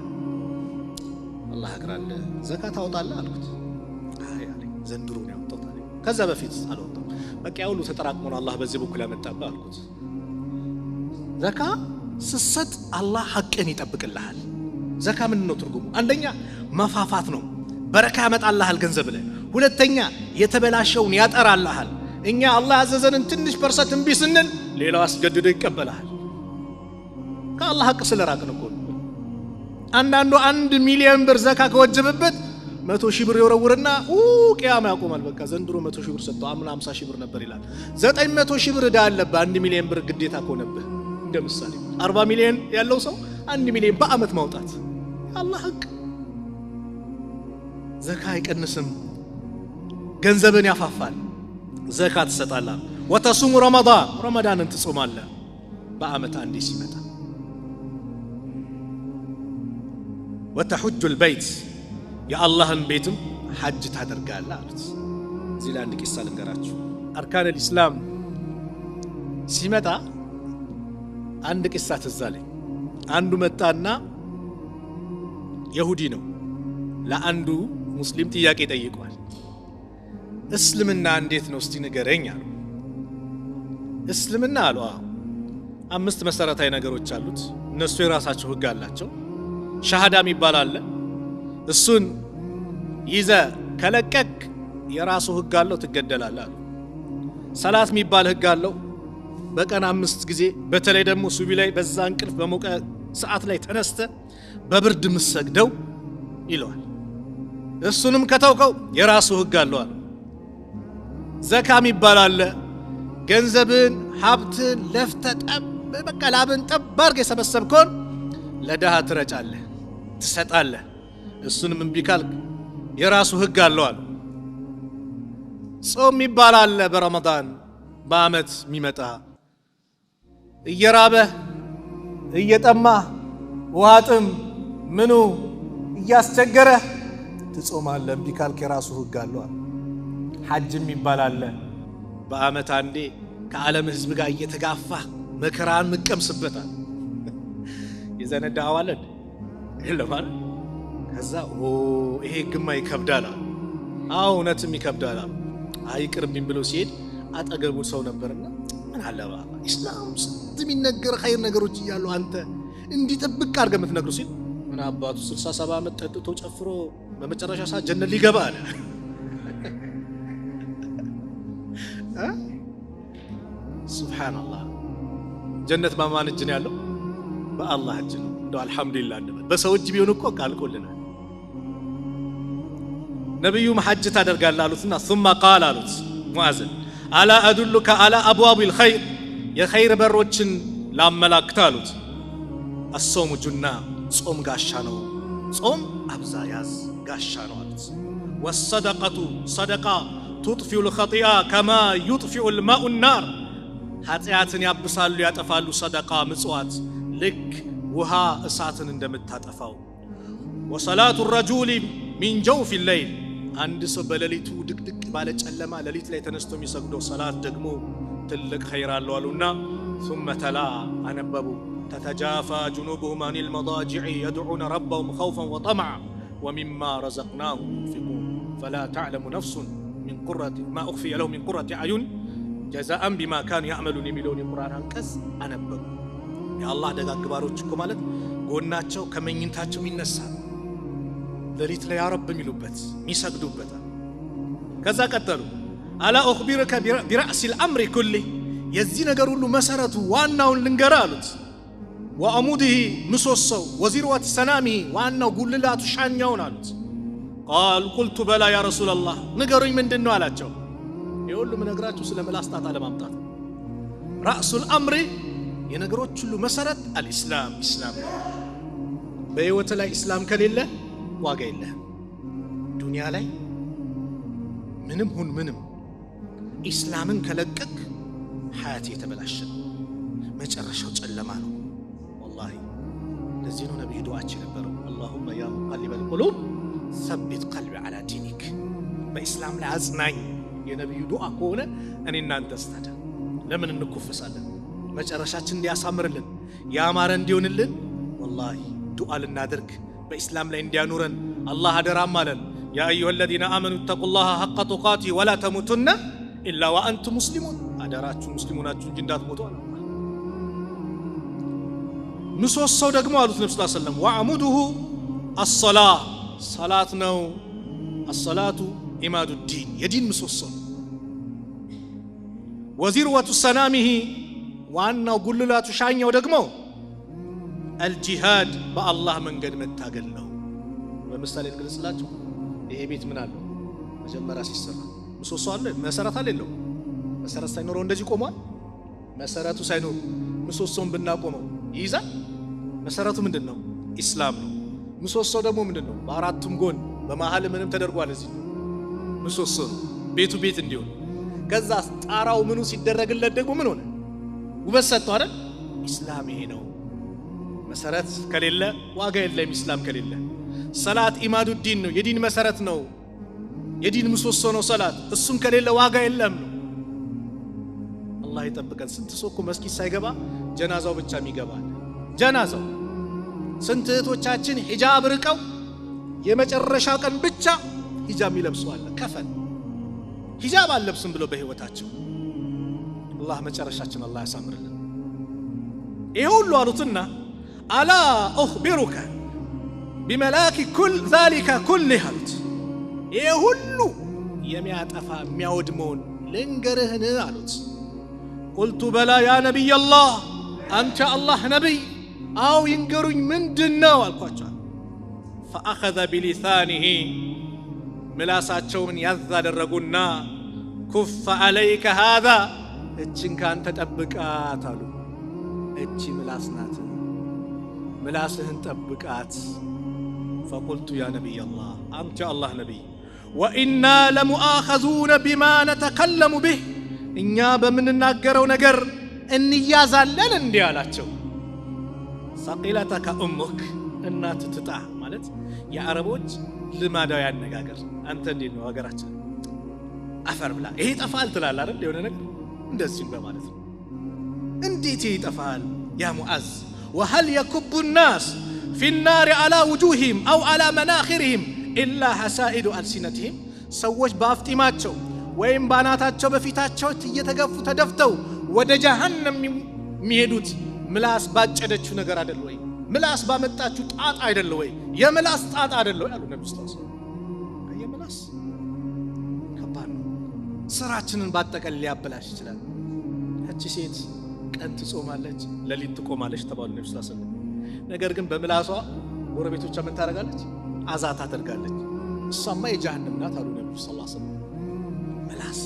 አላህ ያግራልህ። ዘካ ታወጣለህ አልኩት። አይ አለኝ ዘንድሮ ነው ያወጣሁት አለኝ። ከዛ በፊት አልወጣም። በቃ ያ ሁሉ ተጠራቅሞ ነው አላህ በዚህ በኩል ያመጣብህ አልኩት። ዘካ ስትሰጥ አላህ ሐቅን ይጠብቅልሃል። ዘካ ምንድን ነው ትርጉሙ? አንደኛ መፋፋት ነው፣ በረካ ያመጣልሃል ገንዘብ ላይ። ሁለተኛ የተበላሸውን ያጠራልሃል። እኛ አላህ ያዘዘንን ትንሽ percent እምቢ ስንል ሌላው አስገድዶ ይቀበልሃል። ከአላህ ሐቅ ስለራቅን እኮ ነው። አንዳንዱ 1 ሚሊዮን ብር ዘካ ከወጀበበት 100 ሺህ ብር ይወረውርና ቅያማ ያቆማል። በቃ ዘንድሮ 100 ሺህ ብር ሰጠው፣ አምና 50 ሺህ ብር ነበር ይላል። 900 ሺህ ብር ዕዳ አለብህ 1 ሚሊዮን ብር ግዴታ ከሆነብህ። እንደ ምሳሌ 40 ሚሊዮን ያለው ሰው 1 ሚሊዮን በአመት ማውጣት የአላህ ሐቅ። ዘካ አይቀንስም፣ ገንዘብን ያፋፋል። ዘካ ትሰጣለህ። ወተሱሙ ረመዳን ረመዳንን ትጾማለህ በአመት አንዴ ሲመጣ። ወተሑጁል በይት የአላህን ቤትም ሐጅ ታደርጋለህ አሉት። እዚህ ላይ አንድ ቂሳ ልንገራችሁ። أركان الإسلام ሲመጣ አንድ ቂሳ ትዝ አለኝ። አንዱ መጣና የሁዲ ነው፣ ለአንዱ ሙስሊም ጥያቄ ጠይቋል። እስልምና እንዴት ነው እስቲ ንገረኝ አሉ። እስልምና አሉ አዎ 5 መሰረታዊ ነገሮች አሉት። እነሱ የራሳቸው ህግ አላቸው። ሻሃዳ የሚባል አለ። እሱን ይዘ ከለቀቅ የራሱ ህግ አለው፣ ትገደላለህ አሉ። ሰላት የሚባል ህግ አለው። በቀን 5 ጊዜ በተለይ ደግሞ ሱቢ ላይ በዛ እንቅልፍ በሞቀ ሰዓት ላይ ተነስተ በብርድ ምሰግደው ይለዋል። እሱንም ከተውከው የራሱ ህግ አለው አሉ። ዘካ የሚባል አለ። ገንዘብን ሀብትን ለፍተህ ጠብ በቃ ላብን ጠብ አድርገህ የሰበሰብከውን ለድሃ ትረጫለህ፣ ትሰጣለህ። እሱንም እምቢ ካልክ የራሱ ህግ አለው አሉ። ጾም የሚባል አለ። በረመዳን በአመት የሚመጣ እየራበህ እየጠማህ ውሃ ጥም ምኑ እያስቸገረህ ትጾማለህ። እምቢ ካልክ የራሱ ህግ አለው አሉ። ሐጅ የሚባል አለ። በአመት አንዴ ከዓለም ህዝብ ጋር እየተጋፋ መከራን ምቀምስበታል። የዘነዳ አዋለን የለም አይደል? ከዛ ይሄ ግማ ይከብዳል አሉ። አዎ እውነትም ይከብዳል አሉ። አይቅርብኝ ብሎ ሲሄድ አጠገቡ ሰው ነበርና ምን አለ በአላህ ኢስላም ስንት የሚነገር ኸይር ነገሮች እያሉ አንተ እንዲህ ጥብቅ አድርገህ የምትነግሩ ሲል ምን አባቱ 67 ዓመት ጠጥቶ ጨፍሮ በመጨረሻ ሰዓት ጀነት ሊገባ አለ። ሱብሃንአላህ ጀነት በማን እጅ ነው ያለው? በአላህ እጅ ነው። እንደው አልሐምዱሊላህ እንበል። በሰው እጅ ቢሆን እኮ አልቆልናል። ነብዩም ሐጅ ታደርጋለህ አሉትና ثم قال አሉት ሙአዝን አላ አዱሉከ አላ አብዋቢል ኸይር የኸይር በሮችን ላመላክት አሉት። አሶሙ ጁና ጾም ጋሻ ነው፣ ጾም አብዛ ያዝ ጋሻ ነው አሉት። ወሰደቀቱ ሰደቃ ቱጥፊኡ ልኸጢአ ከማ ዩጥፊኡ ልማኡ ናር ኃጢአትን ያብሳሉ ያጠፋሉ። ሰደቃ ምጽዋት ልክ ውሃ እሳትን እንደምታጠፋው። ወሰላቱ ረጁሊ ሚን ጀውፊ ሌይል አንድ ሰው በሌሊቱ ድቅድቅ ባለ ጨለማ ሌሊት ላይ ተነስቶ የሚሰግደው ሰላት ደግሞ ትልቅ ኸይር አለው አሉና ثم ተላ አነበቡ። ተተጃፋ ጁኑቡሁም አኒል መዳጅዕ የድዑነ ረበሁም ኸውፈን ወጠመዓ ወሚማ ረዘቅናሁም ዩንፊቁን ፈላ ተዕለሙ ነፍሱን ማ ኡኽፊየ ለሁም ሚን ቁረቲ አዕዩን ጀዛአን ቢማ ካኑ ያዕመሉን የሚለውን የቁርአን አንቀጽ አነበቡ። የአላህ ደጋግ ባሮች እኮ ማለት ጎናቸው ከመኝታቸው ይነሳል። ሌሊት ላይ ያ ረብ የሚሉበት የሚሰግዱበት። ከዛ ቀጠሉ ألا أخبرك برأس الأمر كله የዚህ ነገር ሁሉ መሰረቱ ዋናውን ልንገርህ አሉት። وعموده ምሰሶው፣ وذروة سنامه ዋናው ጉልላቱ ሻኛውን አሉት። قال قلت بلى يا رسول الله ንገሩኝ ምንድን ነው አላቸው። ይህ ሁሉ ምነግራችሁ ስለ ምላስ ጣጣ ለማምጣት። رأس الأمر የነገሮች ሁሉ መሰረት الإسلام ኢስላም ነው። በሕይወት ላይ ኢስላም ከሌለ ዋጋ የለህም። ዱንያ ላይ ምንም ሁን ምንም ኢስላምን ከለቀቅ ሐያት የተበላሸ ነው። መጨረሻው ጨለማ ነው። ወላሂ ለዚህ ነው ነቢዩ ዱዓቸው የነበረው اللهم يا مقلب القلوب ثبت قلبي على دينك፣ በኢስላም ላይ አጽናኝ። የነቢዩ ዱዓ ከሆነ እኔ እናንተ ስታዳ ለምን እንኮፈሳለን? መጨረሻችን እንዲያሳምርልን ያማረ እንዲሆንልን ወላሂ ዱዓ ልናደርግ በኢስላም ላይ እንዲያኑረን አላህ አደራም አለን። يا أيها الذين آمنوا اتقوا الله حق تقاته ولا تموتن إلا وأنتم مسلمون፣ አደራችሁ ሙስሊሙ ናችሁ እንጂ እንዳትሞቱ አለ። ምሰሶው ደግሞ አሉት ነብዩ صلى الله عليه وسلم وعموده الصلاة ሰላት ነው። الصلاة عماد الدين የዲን ምሰሶ ነው። وذروة سنامه ዋናው ጉልላቱ ሻኛው ደግሞ الجهاد በአላህ መንገድ መታገል ነው። በምሳሌ ልግለጽላችሁ። ይሄ ቤት ምን አለው? መጀመሪያ ሲሰራ ምሰሶ አለ፣ መሰረት አለ የለው? መሰረት ሳይኖረው እንደዚህ ቆሟል። መሰረቱ ሳይኖር ምሰሶውን ብናቆመው ይይዛል? መሰረቱ ምንድን ነው? ኢስላም ነው። ምሰሶው ደግሞ ምንድን ነው? በአራቱም ጎን በመሀል ምንም ተደርጓል። እዚህ ምሰሶ ነው ቤቱ ቤት እንዲሆን። ከዛ ጣራው ምኑ ሲደረግለት ደግሞ ምን ሆነ? ውበት ሰጥቶ አይደል? ኢስላም ይሄ ነው። መሰረት ከሌለ ዋጋ የለም። ኢስላም ከሌለ ሰላት عماد الدين ነው፣ የዲን መሰረት ነው፣ የዲን ምሰሶ ነው ሰላት። እሱም ከሌለ ዋጋ የለም ነው። አላህ ይጠብቀን። ስንት ሰው እኮ መስጊድ ሳይገባ ጀናዛው ብቻ የሚገባ ጀናዛው። ስንት እህቶቻችን ሂጃብ ርቀው የመጨረሻ ቀን ብቻ ሂጃብ የሚለብሱ አለ። ከፈን ሂጃብ አልለብስም ብሎ በህይወታቸው። አላህ መጨረሻችን አላህ ያሳምርልን። ይሄ ሁሉ አሉትና ألا أخبرك بملاك كل ذلك كله አሉት። ይሄ ሁሉ የሚያጠፋ የሚያወድመውን ልንገርህን አሉት። قلت بلى يا نبي الله አንተ አላህ ነቢይ፣ አው ይንገሩኝ ምንድን ነው አልኳቸዋል። فأخذ بلسانه ምላሳቸውን ያዝ አደረጉና كف عليك هذا እችን ካንተ ጠብቃት አሉ። እቺ ምላስ ናት፣ ምላስህን ጠብቃት። فقلت يا نبي الله አንተ አላህ ነቢይ፣ وإنا لمؤاخذون بما نتكلم به እኛ በምንናገረው ነገር እንያዛለን እንዲህ አላቸው። ثكلتك أمك እናት ትጣ ማለት የአረቦች ልማዳዊ አነጋገር። አንተ እንዴት ነው ሀገራችን አፈር ብላ ይሄ ይጠፋል ትላለህ አይደል? የሆነ ነገር እንደዚህም በማለት ነው። እንዴት ይሄ ይጠፋል? يا ሙዓዝ وهل يكب الناس في النار على وجوههم أو على مناخرهم إلا حصائد ألسنتهم። ሰዎች በአፍጢማቸው ወይም ባናታቸው በፊታቸው እየተገፉ ተደፍተው ወደ ጀሃነም የሚሄዱት ምላስ ባጨደችው ነገር አይደል ወይ? ምላስ ባመጣችው ጣጣ አይደል ወይ? የምላስ ጣጣ አይደል ወይ አሉ ነብዩ صلى الله عليه وسلم። የምላስ ከባድ ነው። ስራችንን ባጠቃላይ ሊያበላሽ ይችላል። ያቺ ሴት ቀን ትጾማለች፣ ሌሊት ትቆማለች ተባሉ ነብዩ صلى الله عليه وسلم። ነገር ግን በምላሷ ጎረቤቶቿ ምን ታደርጋለች? አዛ ታደርጋለች። እሷማ የጀሃነም ናት አሉ ነብዩ صلى الله عليه وسلم። ምላስ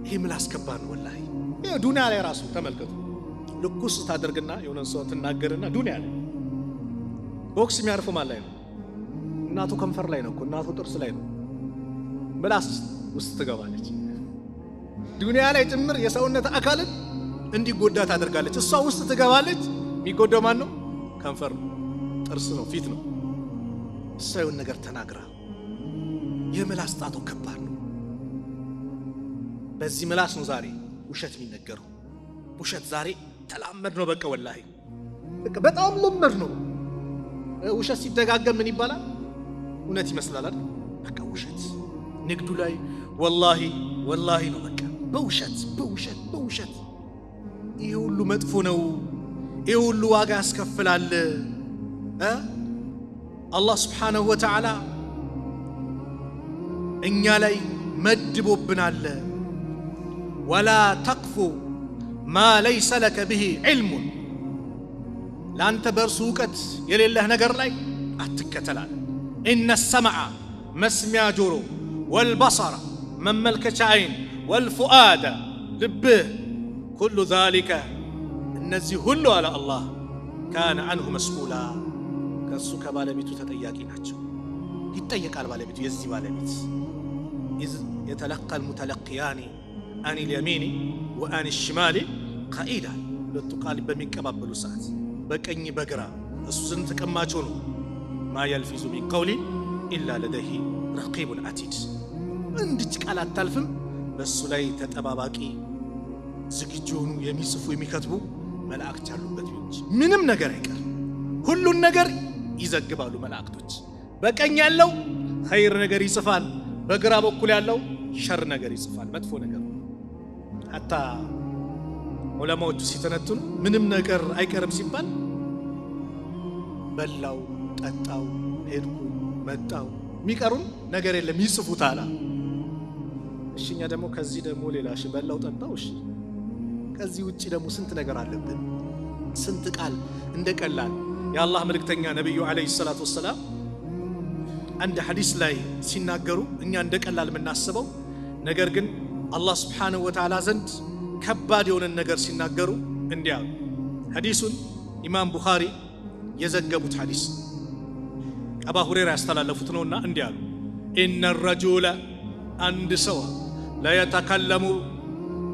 ይሄ ምላስ ከባድ ነው ወላሂ። ይሄ ዱንያ ላይ ራሱ ተመልከቱ። ልኩስ ታደርግና የሆነ ሰው ትናገርና ዱንያ ላይ ቦክስ የሚያርፈው ማን ላይ ነው? እናቱ ከንፈር ላይ ነው እኮ እናቱ ጥርስ ላይ ነው። ምላስ ውስጥ ትገባለች። ዱንያ ላይ ጭምር የሰውነት አካልን እንዲጎዳ ታደርጋለች። እሷ ውስጥ ትገባለች። የሚጎዳው ማን ነው? ከንፈር ነው፣ ጥርስ ነው፣ ፊት ነው። እሷ የሆነ ነገር ተናግራ የምላስ ጣጣው ከባድ ነው። በዚህ ምላስ ነው ዛሬ ውሸት የሚነገረው። ውሸት ዛሬ ተላመድ ነው። በቃ ወላሂ በቃ በጣም ለመድ ነው። ውሸት ሲደጋገም ምን ይባላል? እውነት ይመስላል አይደል? በቃ ውሸት ንግዱ ላይ ወላሂ ወላሂ ነው። በቃ በውሸት በውሸት በውሸት። ይሄ ሁሉ መጥፎ ነው። ይሄ ሁሉ ዋጋ ያስከፍላል። አላህ سبحانه وتعالى እኛ ላይ መድቦብናል። ولا تقف ما ليس لك به علم ለአንተ በእርሱ እውቀት የሌለህ ነገር ላይ አትከተላል። إن السمع መስሚያ ጆሮ፣ والبصر መመልከቻ አይን፣ والفؤاد ልብህ፣ كل ذلك እነዚህ ሁሉ አለ አላህ كان عنه مسؤولا ከእሱ ከባለቤቱ ተጠያቂ ናቸው። ይጠየቃል ባለቤቱ የዚህ ባለቤት። إذ يتلقى المتلقيان عن اليمين وعن الشمال قعيد ሁለቱ ቃል በሚቀባበሉ ሰዓት በቀኝ በግራ እሱ ዘንድ ተቀማጭ ሆኖ ما يلفظ من قول إلا لديه رقيب عتيد እንድች ቃል አታልፍም። በእሱ ላይ ተጠባባቂ ዝግጁ የሆኑ የሚጽፉ የሚከትቡ መላእክት ያሉበት ቢሆን ምንም ነገር አይቀር፣ ሁሉን ነገር ይዘግባሉ መላእክቶች። በቀኝ ያለው ኸይር ነገር ይጽፋል፣ በግራ በኩል ያለው ሸር ነገር ይጽፋል፣ መጥፎ ነገር። حتى ዑለማዎቹ ሲተነትኑ ምንም ነገር አይቀርም ሲባል በላው፣ ጠጣው፣ ሄድኩ፣ መጣው የሚቀሩን ነገር የለም ይጽፉታል። እሺ እኛ ደግሞ ከዚህ ደግሞ ሌላ እሺ በላው፣ ጠጣው፣ እሺ ከዚህ ውጪ ደግሞ ስንት ነገር አለብን። ስንት ቃል እንደ ቀላል። የአላህ መልእክተኛ ነቢዩ عليه الصلاة والسلام አንድ ሐዲስ ላይ ሲናገሩ እኛ እንደ ቀላል የምናስበው ነገር ግን አላህ سبحانه وتعالى ዘንድ ከባድ የሆነን ነገር ሲናገሩ እንዲህ አሉ። ሐዲሱን ኢማም ቡኻሪ የዘገቡት ሐዲስ አባ ሁሬራ ያስተላለፉት ነውና እንዲህ አሉ። إن الرجل አንድ ሰው ليتكلم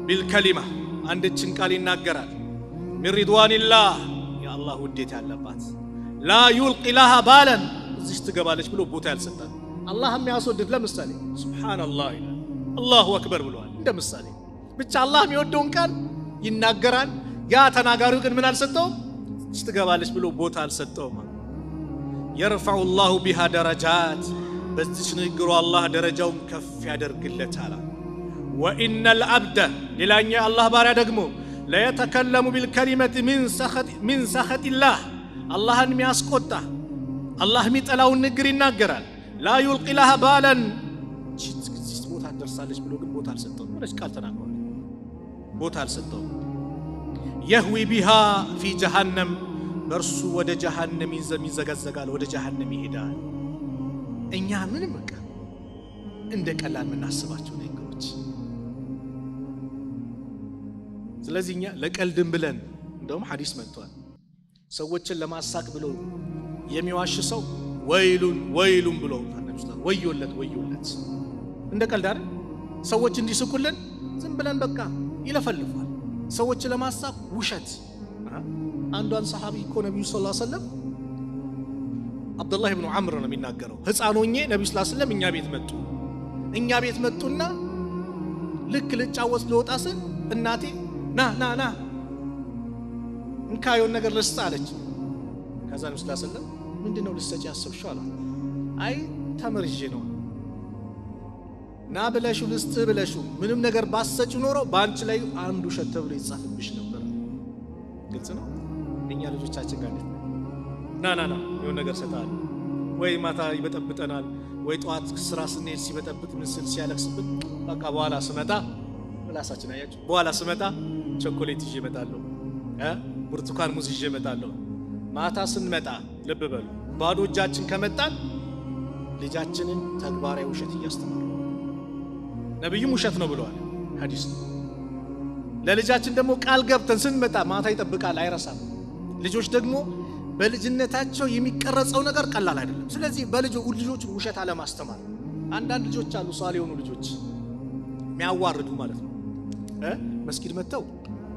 بالكلمة አንድችን ቃል ይናገራል። من رضوان الله የአላህ ውዴታ ያለባት لا يلقي لها بالا እዚች ትገባለች ብሎ ቦታ ያልሰጣት አላህ የሚያስወድድ ለምሳሌ سبحان الله ይላል፣ الله أكبر ብለዋል። እንደ ምሳሌ ብቻ አላህ የሚወደውን ቃል ይናገራል። ያ ተናጋሪው ግን ምን አልሰጠውም? እዚች ትገባለች ብሎ ቦታ አልሰጠውም። يرفع الله بها درجات በዚች ንግግሩ አላህ ደረጃውን ከፍ ያደርግለታል። وإن العبد ሌላኛው የአላህ ባሪያ ደግሞ ليتكلم بالكلمة من سخط الله አላህን የሚያስቆጣ አላህ የሚጠላውን ንግግር ይናገራል። لا يلقي لها بالا እዚህ ቦታ ትደርሳለች ብሎ ግን ቦታ አልሰጠውም። ሆነች ቃል ተናግሯል፣ ቦታ አልሰጠውም። يهوي بها في جهنم በእርሱ ወደ ጀሃነም ይዘገዘጋል፣ ወደ ጀሃነም ይሄዳል። እኛ ምንም በቃ እንደ ቀላል የምናስባቸው ንግግሮች። ስለዚህ እኛ ለቀልድም ብለን እንደውም ሐዲስ መጥቷል። ሰዎችን ለማሳቅ ብሎ የሚዋሽ ሰው ويل ويل ብሎ ወዮለት ወዮለት። እንደ ቀልድ አይደል? ሰዎች እንዲስቁልን ዝም ብለን በቃ ይለፈልፏል። ሰዎችን ለማሳቅ ውሸት። አንዷን ሰሓቢ እኮ ነቢዩ صلى الله عليه وسلم አብዱላህ ብኑ ዓምር ነው የሚናገረው። ሕፃን ሆኜ ነቢዩ صلى الله عليه وسلم እኛ ቤት መጡ። እኛ ቤት መጡና ልክ ልጫወት ልወጣ ስል እናቴ ና ና ና እንካ የሆነ ነገር ልስጥ አለች። ከዛ ነቢዩ صلى الله عليه وسلم ምንድን ነው ልትሰጪ ያሰብሽው አላት። አይ ተምር ይዤ ነው። ና ብለሽው ልስጥ ብለሽው ምንም ነገር ባሰጪው ኖሮ በአንቺ ላይ አንድ ውሸት ተብሎ ይጻፍብሽ ነበር። ግልጽ ነው። እኛ ልጆቻችን ጋር እንዴት ና ና ና የሆነ ነገር ሰጣል ወይ ማታ ይበጠብጠናል፣ ወይ ጠዋት ስራ ስንሄድ ሲበጠብጥ ምስል ሲያለቅስብን በቃ በኋላ ስመጣ ምላሳችን አያችሁ፣ በኋላ ስመጣ ቸኮሌት ይዤ እመጣለሁ፣ ብርቱካን ሙዝ ይዤ እመጣለሁ። ማታ ስንመጣ ልብ በሉ፣ ባዶ እጃችን ከመጣን ልጃችንን ተግባራዊ ውሸት እያስተማሩ ነቢዩም ውሸት ነው ብለዋል፣ ሐዲስ ነው። ለልጃችን ደግሞ ቃል ገብተን ስንመጣ ማታ ይጠብቃል፣ አይረሳም። ልጆች ደግሞ በልጅነታቸው የሚቀረጸው ነገር ቀላል አይደለም። ስለዚህ ልጆችን ውሸት አለማስተማር። አንዳንድ ልጆች አሉ ሷል የሆኑ ልጆች የሚያዋርዱ ማለት ነው። መስጊድ መጥተው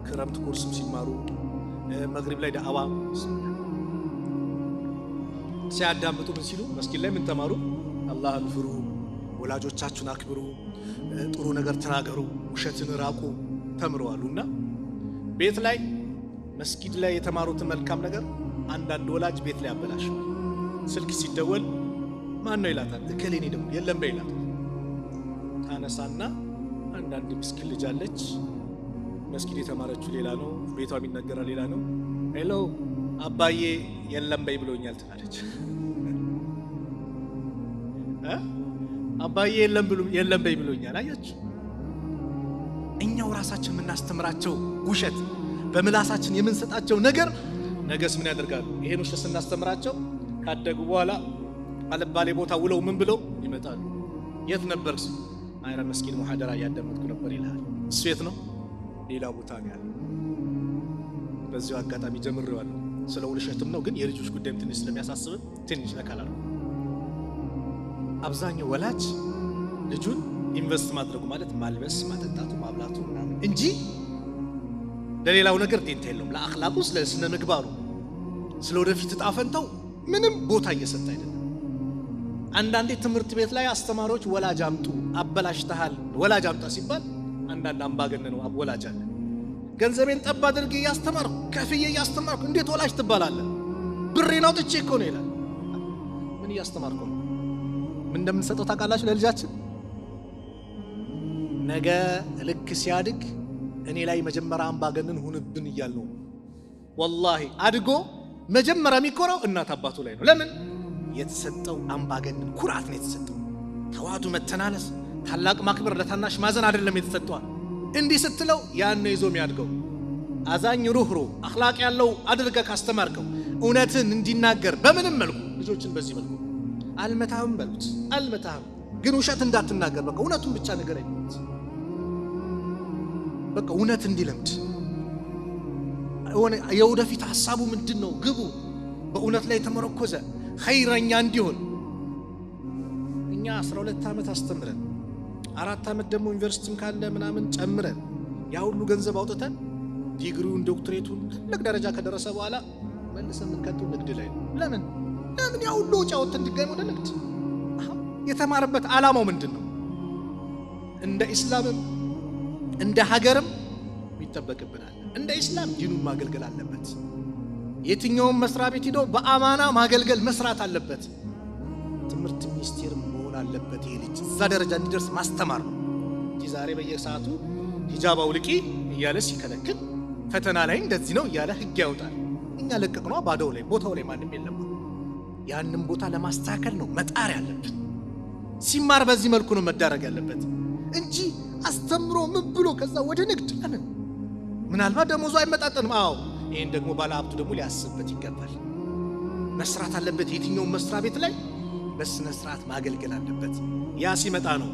ክረምት ኮርስም ሲማሩ መግሪብ ላይ ዳዕዋ ሲያዳምጡ ምን ሲሉ መስጊድ ላይ ምን ተማሩ? አላህን ፍሩ፣ ወላጆቻችሁን አክብሩ፣ ጥሩ ነገር ተናገሩ፣ ውሸትን ራቁ ተምረዋሉ። እና ቤት ላይ መስጊድ ላይ የተማሩትን መልካም ነገር አንዳንድ ወላጅ ቤት ላይ ያበላሸዋል። ስልክ ሲደወል ማን ነው ይላታል። እከሌ እኔ ደግሞ የለም በይ ይላታል። ታነሳና አንዳንድ ምስኪን ልጅ አለች፣ መስጊድ የተማረችው ሌላ ነው፣ ቤቷ የሚነገራ ሌላ ነው። Hello አባዬ የለም በይ ብሎኛል ትላለች። አባዬ የለም በይ ብሎኛል። አያችሁ፣ እኛው ራሳችን የምናስተምራቸው ውሸት፣ በምላሳችን የምንሰጣቸው ነገር ነገስ ምን ያደርጋሉ? ይሄን ውሸት ስናስተምራቸው ካደጉ በኋላ አልባሌ ቦታ ውለው ምን ብለው ይመጣሉ። የት ነበርክ? አይረ መስጊድ ሙሐደራ እያዳመጥኩ ነበር ይልሃል። እሱ የት ነው? ሌላ ቦታ ነው ያለው። በዚሁ አጋጣሚ ጀምሬዋለሁ። ስለ ውሸትም ነው፣ ግን የልጆች ጉዳይም ትንሽ ስለሚያሳስብን ትንሽ ነካላል። አብዛኛው ወላጅ ልጁን invest ማድረጉ ማለት ማልበስ፣ ማጠጣቱ፣ ማብላቱ ምናምን እንጂ ለሌላው ነገር ዴንታ የለውም። ለአኽላቁ፣ ስለ ስነ ምግባሩ፣ ስለ ወደፊት ዕጣ ፈንታው ምንም ቦታ እየሰጠ አይደለም። አንዳንዴ ትምህርት ቤት ላይ አስተማሪዎች ወላጅ አምጡ አበላሽተሃል፣ ወላጅ አምጣ ሲባል አንዳንድ አምባገነን ነው ወላጅ አለ። ገንዘቤን ጠብ አድርጌ እያስተማርኩ ከፍዬ እያስተማርኩ እንዴት ወላጅ ትባላለህ? ብሬን አውጥቼ እኮ ነው ይላል። ምን እያስተማርኩ ነው? ምን እንደምንሰጠው ታውቃላችሁ ለልጃችን? ነገ ልክ ሲያድግ እኔ ላይ መጀመሪያ አምባገነን ሁንብን እያልነው ነው። ወላሂ አድጎ መጀመሪያ የሚኮራው እናት አባቱ ላይ ነው። ለምን? የተሰጠው አምባገነን ኩራት ነው የተሰጠው። ተዋዱ፣ መተናነስ፣ ታላቅ ማክበር፣ ለታናሽ ማዘን አይደለም የተሰጠዋል። እንዲህ ስትለው ያን ነው ይዞ የሚያድገው። አዛኝ፣ ሩህሩህ፣ አኽላቅ ያለው አድርገህ ካስተማርከው እውነትን እንዲናገር በምንም መልኩ ልጆችን በዚህ መልኩ አልመታህም በሉት፣ አልመታህም ግን ውሸት እንዳትናገር፣ በቃ እውነቱን ብቻ ንገረኝ በሉት። በቃ እውነት እንዲለምድ የወደፊት ሀሳቡ ምንድን ነው? ግቡ በእውነት ላይ የተመረኮዘ ኸይረኛ እንዲሆን። እኛ 12 ዓመት አስተምረን 4 ዓመት ደግሞ ዩኒቨርሲቲም ካለ ምናምን ጨምረን ያ ሁሉ ገንዘብ አውጥተን ዲግሪውን ዶክትሬቱን ትልቅ ደረጃ ከደረሰ በኋላ መልሰን የምንከተው ንግድ ላይ ነው። ለምን ለምን ያ ሁሉ ወጪ አውጥተን ድጋሚ ወደ ንግድ? የተማረበት ዓላማው ምንድን ነው? እንደ ኢስላምም እንደ ሀገርም ይጠበቅብናል። እንደ ኢስላም ዲኑን ማገልገል አለበት። የትኛውም መስሪያ ቤት ሂዶ በአማና ማገልገል መስራት አለበት። ትምህርት ሚኒስቴር መሆን አለበት። ይሄ ልጅ እዛ ደረጃ እንዲደርስ ማስተማር ነው እንጂ ዛሬ በየሰዓቱ ሂጃብ አውልቂ እያለ ሲከለክል፣ ፈተና ላይ እንደዚህ ነው እያለ ህግ ያወጣል። እኛ ለቀቅነዋ ባዶው ላይ ቦታው ላይ ማንም የለም። ያንን ቦታ ለማስተካከል ነው መጣር ያለብን። ሲማር በዚህ መልኩ ነው መዳረግ ያለበት እንጂ አስተምሮ ምን ብሎ ከዛ ወደ ንግድ ለምን? ምናልባት ደሞዙ አይመጣጠንም። አዎ ይህን ደግሞ ባለሀብቱ ደግሞ ሊያስብበት ይገባል። መስራት አለበት። የትኛውን መስሪያ ቤት ላይ በስነ ስርዓት ማገልገል አለበት። ያ ሲመጣ ነው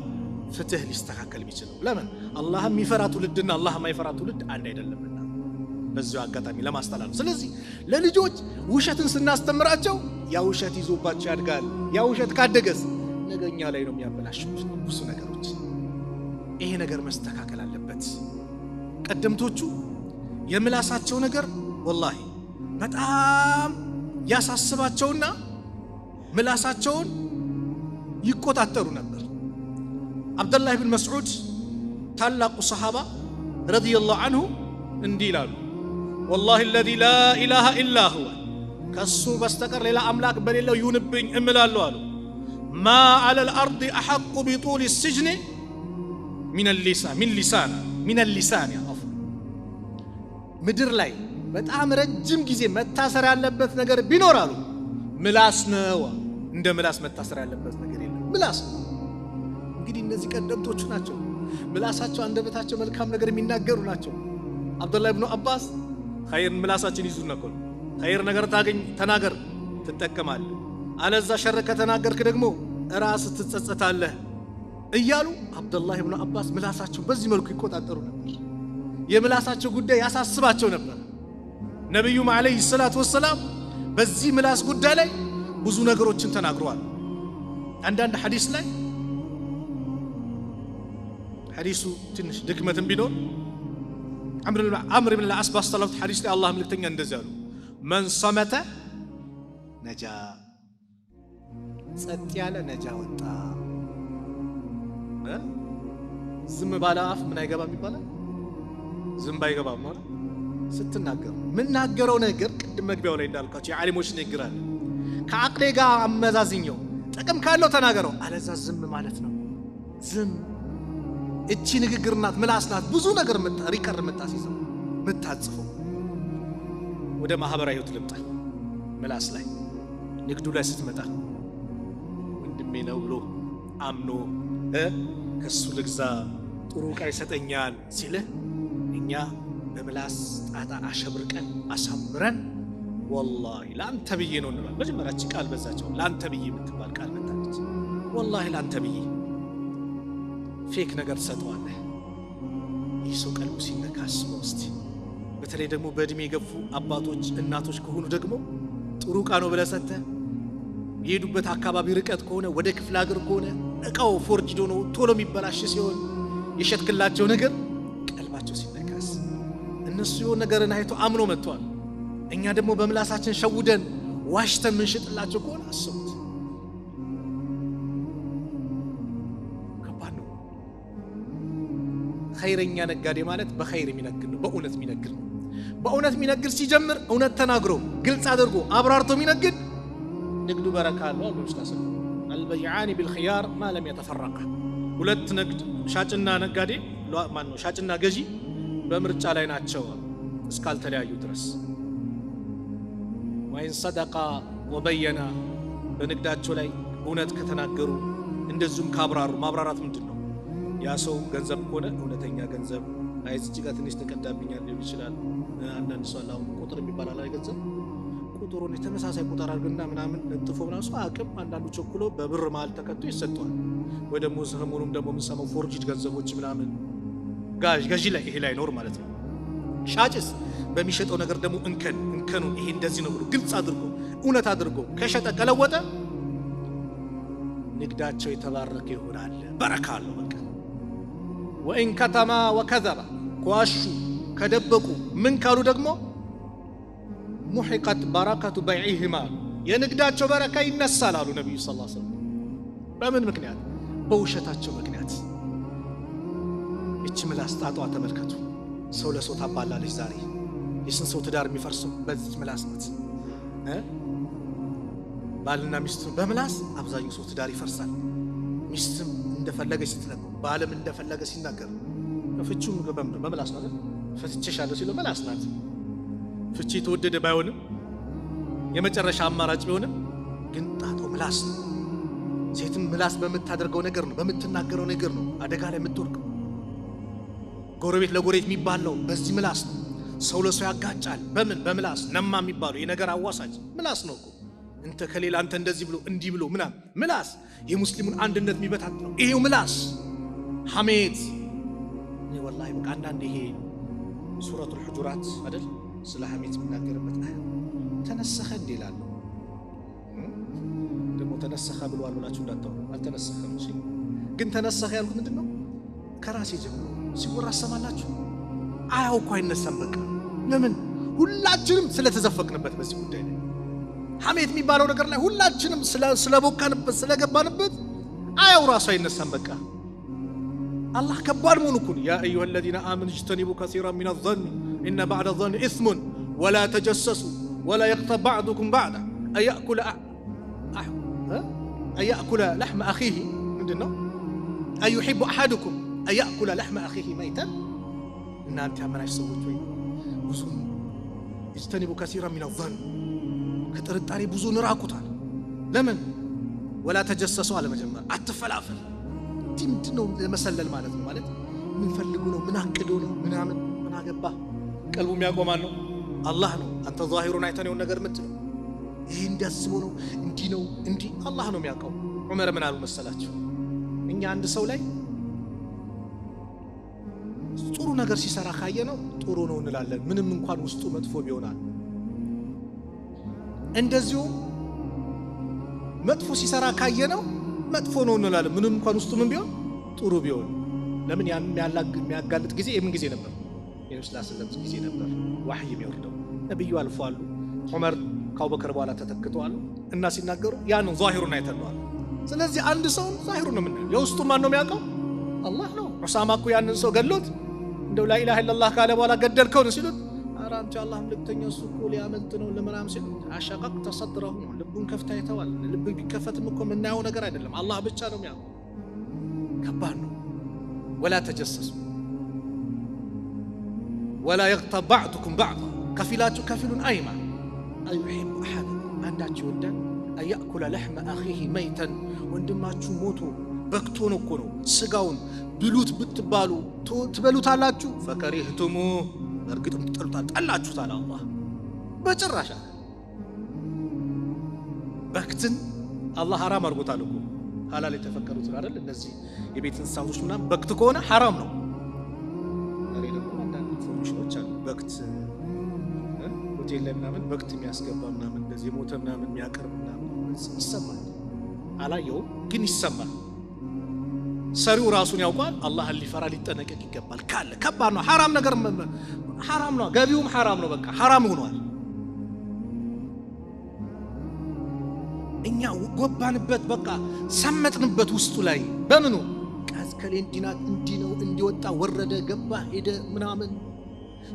ፍትህ ሊስተካከል የሚችለው። ለምን አላህ የሚፈራ ትውልድና አላህ የማይፈራ ትውልድ አንድ አይደለምና፣ በዚሁ አጋጣሚ ለማስተላለፍ። ስለዚህ ለልጆች ውሸትን ስናስተምራቸው ያ ውሸት ይዞባቸው ያድጋል። ያ ውሸት ካደገስ ነገ እኛ ላይ ነው የሚያበላሹት ብዙ ነገሮች። ይሄ ነገር መስተካከል አለበት። ቀደምቶቹ የምላሳቸው ነገር ወላሂ በጣም ያሳስባቸውና ምላሳቸውን ይቆጣጠሩ ነበር። አብደላህ ብን መስዑድ ታላቁ ሰሃባ ረዲየላሁ አንሁ እንዲህ ይላሉ፣ ወላሂ አለዚ ላ ኢላሃ ኢላ ሁወ፣ ከሱ በስተቀር ሌላ አምላክ በሌለው ይሁንብኝ እምላለሁ አሉ። ማ ዐለል አርድ አሐቁ ቢጡል ሲጅን ሚን ሊሳን ምድር ላይ በጣም ረጅም ጊዜ መታሰር ያለበት ነገር ቢኖር አሉ ምላስ ነው። እንደ ምላስ መታሰር ያለበት ነገር የለም፣ ምላስ ነው። እንግዲህ እነዚህ ቀደምቶቹ ናቸው። ምላሳቸው አንደበታቸው መልካም ነገር የሚናገሩ ናቸው። አብዱላህ ብኑ አባስ ኸይር ምላሳችን ይዙ ነበር። ኸይር ነገር ታገኝ ተናገር ትጠቀማለህ፣ አለዛ ሸር ከተናገርክ ደግሞ ራስህ ትጸጸታለህ እያሉ አብዱላህ ብኑ አባስ ምላሳቸው በዚህ መልኩ ይቆጣጠሩ ነበር። የምላሳቸው ጉዳይ ያሳስባቸው ነበር። ነቢዩም ዓለይሂ ሰላቱ ወሰላም በዚህ ምላስ ጉዳይ ላይ ብዙ ነገሮችን ተናግረዋል። አንዳንድ ሐዲስ ላይ ሐዲሱ ትንሽ ድክመትም ቢኖር አምር ብን ልዓስ ባስተላለፉት ሐዲስ ላይ አላህ መልእክተኛ እንደዚህ አሉ፣ መን ሰመተ ነጃ፣ ጸጥ ያለ ነጃ ወጣ። ዝም ባለ አፍ ምን አይገባም ይባላል። ዝም ባይገባም ማለት ስትናገሩ የምናገረው ነገር ቅድም መግቢያው ላይ እንዳልኳቸው የዓሊሞች ንግግር አለ። ከአቅሌ ጋር አመዛዝኘው ጥቅም ካለው ተናገረው፣ አለዛ ዝም ማለት ነው። ዝም እቺ ንግግር ናት፣ ምላስ ናት። ብዙ ነገር record የምታስይዘው የምታጽፈው። ወደ ማህበራዊ ህይወት ልምጣ። ምላስ ላይ ንግዱ ላይ ስትመጣ ወንድሜ ነው ብሎ አምኖ ከሱ ልግዛ ጥሩ ዕቃ ይሰጠኛል ሲልህ እኛ በምላስ ጣጣ አሸብርቀን አሳምረን ወላሂ ለአንተ ብዬ ነው እንላለን። መጀመሪያ እቺ ቃል በዛቸው ለአንተ ብዬ የምትባል ቃል መጣለች። ወላሂ ለአንተ ብዬ fake ነገር ትሰጠዋለህ። ይህ ሰው ቀልቡ ሲነካ አስበው እስቲ። በተለይ ደግሞ በእድሜ የገፉ አባቶች እናቶች ከሆኑ ደግሞ ጥሩ ዕቃ ነው ብለህ ሰጥተህ የሄዱበት አካባቢ ርቀት ከሆነ ወደ ክፍለ ሀገር ከሆነ እቃው forged ሆኖ ቶሎ የሚበላሽ ሲሆን የሸጥክላቸው ነገር ቀልባቸው ሲነካስ እነሱ የሆነ ነገርን አይቶ አምኖ መጥተዋል። እኛ ደግሞ በምላሳችን ሸውደን ዋሽተን ምንሽጥላቸው ከሆነ አስቡት፣ ከባድ ነው። ኸይረኛ ነጋዴ ማለት በኸይር የሚነግድ ነው፣ በእውነት የሚነግድ ነው። በእውነት የሚነግድ ሲጀምር እውነት ተናግሮ ግልጽ አድርጎ አብራርቶ የሚነግድ ንግዱ በረካ አለው አሉ ኡስታዝ። البيعان بالخيار ما لم يتفرقا። ሁለት ንግድ ሻጭና ነጋዴ ማን ነው ሻጭና ገዢ በምርጫ ላይ ናቸው እስካልተለያዩ ድረስ። وإن صدقا وبينا በንግዳቸው ላይ እውነት ከተናገሩ እንደዚሁም ካብራሩ። ማብራራት ምንድን ነው? ያ ሰው ገንዘብ ከሆነ እውነተኛ ገንዘብ አይ እዚህ ጋር ትንሽ ተቀዳብኛል ሊሆን ይችላል። አንዳንድ ሰው አለ አሁን ቁጥር የሚባል አለ ገንዘብ ቁጥሩን የተመሳሳይ ቁጥር አድርግና ምናምን ለጥፎ ምናምን ሰው አቅም አንዳንዱ ቸኩሎ በብር መሀል ተከቶ ይሰጠዋል። ወይ ደግሞ ሰሞኑን ደግሞ የምንሰማው forged ገንዘቦች ምናምን ገዢ ላይ ይሄ ላይ ኖር ማለት ነው። ሻጭስ በሚሸጠው ነገር ደግሞ እንከኑን ይሄ እንደዚህ ነው ብሎ ግልጽ አድርጎ እውነት አድርጎ ከሸጠ ከለወጠ ንግዳቸው የተባረከ ይሆናል፣ በረካ አለው። በቃ ወኢን ከተማ ወከዘባ ከዋሹ ከደበቁ ምን ካሉ ደግሞ ሙሒቀት በረከቱ በይዒሂማ የንግዳቸው በረካ ይነሳል አሉ ነቢዩ ሰለላሁ ዐለይሂ ወሰለም። በምን ምክንያት? በውሸታቸው ምክንያት። እቺ ምላስ ጣጧ ተመልከቱ። ሰው ለሰው ታባላለች። ዛሬ የስንት ሰው ትዳር የሚፈርሰው በዚች ምላስ ናት። ባልና ሚስቱ በምላስ አብዛኛው ሰው ትዳር ይፈርሳል። ሚስትም እንደፈለገች ስትለቀው፣ ባልም እንደፈለገ ሲናገር፣ ፍቹም በምላስ ነው አይደል? ፈትቼሻለሁ ሲለው ምላስ ናት። ፍቺ የተወደደ ባይሆንም የመጨረሻ አማራጭ ቢሆንም ግን ጣጣው ምላስ ነው። ሴትም ምላስ በምታደርገው ነገር ነው፣ በምትናገረው ነገር ነው አደጋ ላይ የምትወድቀው። ጎረቤት ለጎረቤት የሚባለው በዚህ ምላስ ነው። ሰው ለሰው ያጋጫል። በምን በምላስ። ነማ የሚባለው የነገር አዋሳጅ ምላስ ነው እኮ። እንተ ከሌላ አንተ እንደዚህ ብሎ እንዲህ ብሎ ምናምን ምላስ የሙስሊሙን አንድነት የሚበታት ነው። ይሄው ምላስ ሐሜት። እኔ ወላሂ በቃ አንዳንድ ይሄ ሱረቱል ሁጁራት አይደል ስለ ሐሜት የሚናገርበት አያ ተነሰኸ እንዴ እላለሁ። ደግሞ ተነሰኸ ብለዋል ብላችሁ እንዳታወሩ፣ አልተነሰኸም። እሺ ግን ተነሰኸ ያልኩት ምንድን ነው? ከራሴ ጀምሮ ሲወራ ሰማላችሁ። አያው እኮ አይነሳም። በቃ ለምን ሁላችንም ስለተዘፈቅንበት በዚህ ጉዳይ ላይ ሐሜት የሚባለው ነገር ላይ ሁላችንም ስለቦካንበት ስለገባንበት አያው ራሱ አይነሳም። በቃ አላህ ከባድ መሆኑ እኮ ነው። يا أيها الذين آمنوا اجتنبوا كثيرا من الظن إن بعض الظن إثم ولا تجسسوا ولا يغتب بعضكم بعضا أيأكل لحم أخيه ምንድን ነው أيحب أحدكم أن يأكل لحم أخيه ميتا። እናንተ ያመናችሁ ሰዎች ወይ ብዙ اجتنبوا كثيرا من الظن ከጥርጣሬ ብዙ ንራቁታል። ለምን ولا تجسسوا አለ መጀመሪያ አትፈላፈል። እንዲህ ምንድን ነው ለመሰለል ማለት ነው። ማለት ምን ፈልጉ ነው ምን አቅዶ ነው ምናምን ምን አገባ። ቀልቡ የሚያቆማን ነው አላህ ነው። አንተ ዛሂሩን አይተን የሆነ ነገር የምትለው ይህ እንዲያስቦ ነው እንዲህ ነው እንዲህ አላህ ነው የሚያውቀው። ዑመር ምን አሉ መሰላችሁ? እኛ አንድ ሰው ላይ ጥሩ ነገር ሲሰራ ካየ ነው ጥሩ ነው እንላለን፣ ምንም እንኳን ውስጡ መጥፎ ቢሆናል። እንደዚሁም መጥፎ ሲሰራ ካየ ነው መጥፎ ነው እንላለን፣ ምንም እንኳን ውስጡ ምን ቢሆን ጥሩ ቢሆን። ለምን ያን የሚያጋልጥ ጊዜ የምን ጊዜ ነበር? የነብዩ ሰለላሁ ዐለይሂ ወሰለም ጊዜ ነበር ዋህይ የሚወርደው። ነብዩ አልፈዋሉ፣ ዑመር ከአቡበክር በኋላ ተተክተዋል እና ሲናገሩ ያንን ዛሂሩን አይተነዋል። ስለዚህ አንድ ሰውን ዛሂሩን ነው የምናየው፣ የውስጡ ማን ነው የሚያውቀው? አላህ ነው። ዑሳማ እኮ ያንን ሰው ገሎት እንደው لا إله إلا الله ካለ በኋላ ገደልከው ነው ሲሉት፣ ኧረ አንተ የአላህ መልእክተኛ እሱ እኮ ሊያመልጥ ነው ለምናምን ሲሉት፣ أشققت صدره ነው ልቡን ከፍታ አይተዋል። ልብ ቢከፈትም እኮ የምናየው ነገር አይደለም፣ አላህ ብቻ ነው የሚያውቀው። ከባድ ነው። ولا تجسسوا ولا يغتب بعضكم بعضا ከፊላችሁ ከፊሉን አይማ أيحب أحدكم አንዳችሁ ይወዳል أن يأكل لحم أخيه ميتا ወንድማችሁ ሞቶ በክቶ ነው እኮ ነው ስጋውን ብሉት ብትባሉ ትበሉታላችሁ። ፈከሪህቱሙ በእርግጥም ትጠሉታል፣ ጠላችሁታል። አላህ በጭራሽ በክትን አላህ ሐራም አድርጎታል እኮ ሐላል የተፈቀዱትን አይደል? እነዚህ የቤት እንስሳቶች ምናምን በክት ከሆነ ሐራም ነው። ዛሬ ደግሞ አንዳንድ information ኖች አሉ። በክት ሆቴል ላይ ምናምን በክት የሚያስገባ ምናምን እንደዚህ የሞተ ምናምን የሚያቀርብ ምናምን ይሰማል። አላየውም ግን ይሰማል። ሰሪው ራሱን ያውቋል። አላህን ሊፈራ ሊጠነቀቅ ይገባል። ካለ ከባድ ነው። ሐራም ነገር ሐራም ነው። ገቢውም ሐራም ነው። በቃ ሐራም ሆኗል። እኛ ጎባንበት፣ በቃ ሰመጥንበት ውስጡ ላይ በምኑ ቀዝከሌ እንዲናት እንዲህ ነው እንዲወጣ ወረደ ገባ ሄደ ምናምን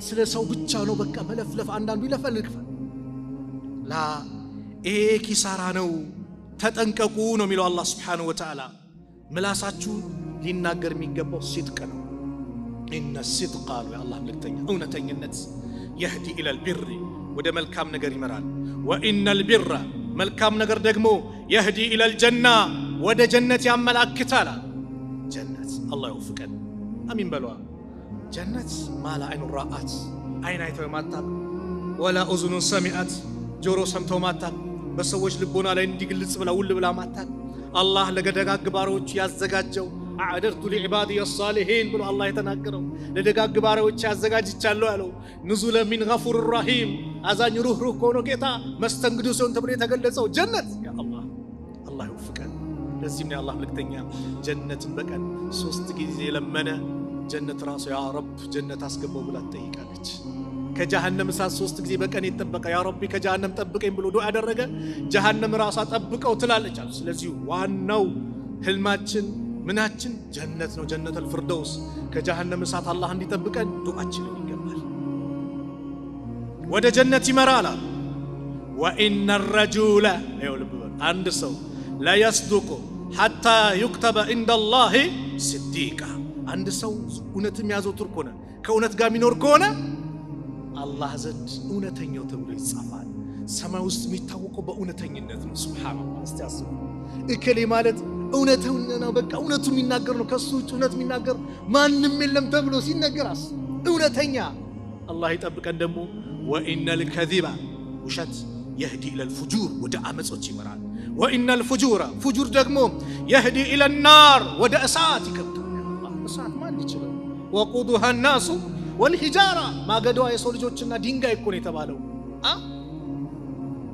ስለ ሰው ብቻ ነው በቃ መለፍለፍ። አንዳንዱ ይለፈልፋል። ላ ይሄ ኪሳራ ነው፣ ተጠንቀቁ ነው የሚለው አላህ ስብሓነሁ ወተዓላ። ምላሳችሁ ሊናገር የሚገባው ሲድቅ ነው። إن الصدق አሉ የአላህ መልእክተኛ፣ እውነተኝነት يهدي إلى البر ወደ መልካም ነገር ይመራል። وإن البر መልካም ነገር ደግሞ يهدي إلى الجنة ወደ ጀነት ያመላክታል። ጀነት አላህ ይወፍቀን፣ አሚን በሏ። ጀነት ما لا عين رأت አይን አይተው የማታቅ፣ ولا أذن سمعت ጆሮ ሰምተው ማታቅ፣ በሰዎች ልቦና ላይ እንዲግልጽ ብላ ውል ብላ ማታቅ፣ አላህ ለደጋግ ባሪያዎቹ ያዘጋጀው أعددت لعبادي الصالحين ብሎ አላህ የተናገረው ለደጋግ ባሪያዎች ያዘጋጅቻለሁ ያለው نزلا من غفور رحيم አዛኝ ሩህሩህ ከሆነ ጌታ መስተንግዶ ሲሆን ተብሎ የተገለጸው ጀነት። ያ አላህ አላህ ይወፍቀን። ለዚህም ነው የአላህ መልእክተኛ ጀነትን በቀን 3 ጊዜ የለመነ ጀነት ራሱ ያ ረብ ጀነት አስገባው ብላ ትጠይቃለች። ከጀሃነም እሳት 3 ጊዜ በቀን የተጠበቀ ያ ረቢ ከጀሃነም ጠብቀኝ ብሎ ዱዓ ያደረገ ጀሃነም ራሷ ጠብቀው ትላለች አሉ። ስለዚህ ዋናው ህልማችን ምናችን ጀነት ነው፣ ጀነተል ፍርደውስ። ከጀሃነም እሳት አላህ እንዲጠብቀን ዱዓችንን ይገባል። ወደ ጀነት ይመራል አሉ። ወኢነ ረጁለ ይኸው ልብ በሉ፣ አንድ ሰው ለየስዱቁ ሐታ ዩክተበ ዒንደላሂ ስዲቃ፣ አንድ ሰው እውነት የሚያዘወትር ከሆነ ከእውነት ጋር የሚኖር ከሆነ አላህ ዘንድ እውነተኛው ተብሎ ይጻፋል። ሰማይ ውስጥ የሚታወቀው በእውነተኝነት ነው። ሱብሃንአላህ። እስቲ አስቡ፣ እከሌ ማለት እውነተኛ ነው፣ በቃ እውነቱ የሚናገር ነው፣ ከሱ ውጭ እውነት የሚናገር ማንም የለም ተብሎ ሲነገር እውነተኛ። አላህ ይጠብቀን። ደግሞ وإن الكذب ውሸት يهدي إلى الفجور ወደ አመጾች ይመራል። وإن الفجور فجور ደግሞ يهدي إلى النار ወደ እሳት ይከብታል። እሳት ማን ይችላል? وقودها الناس والحجارة ማገዷ የሰው ልጆችና ድንጋይ እኮ ነው የተባለው።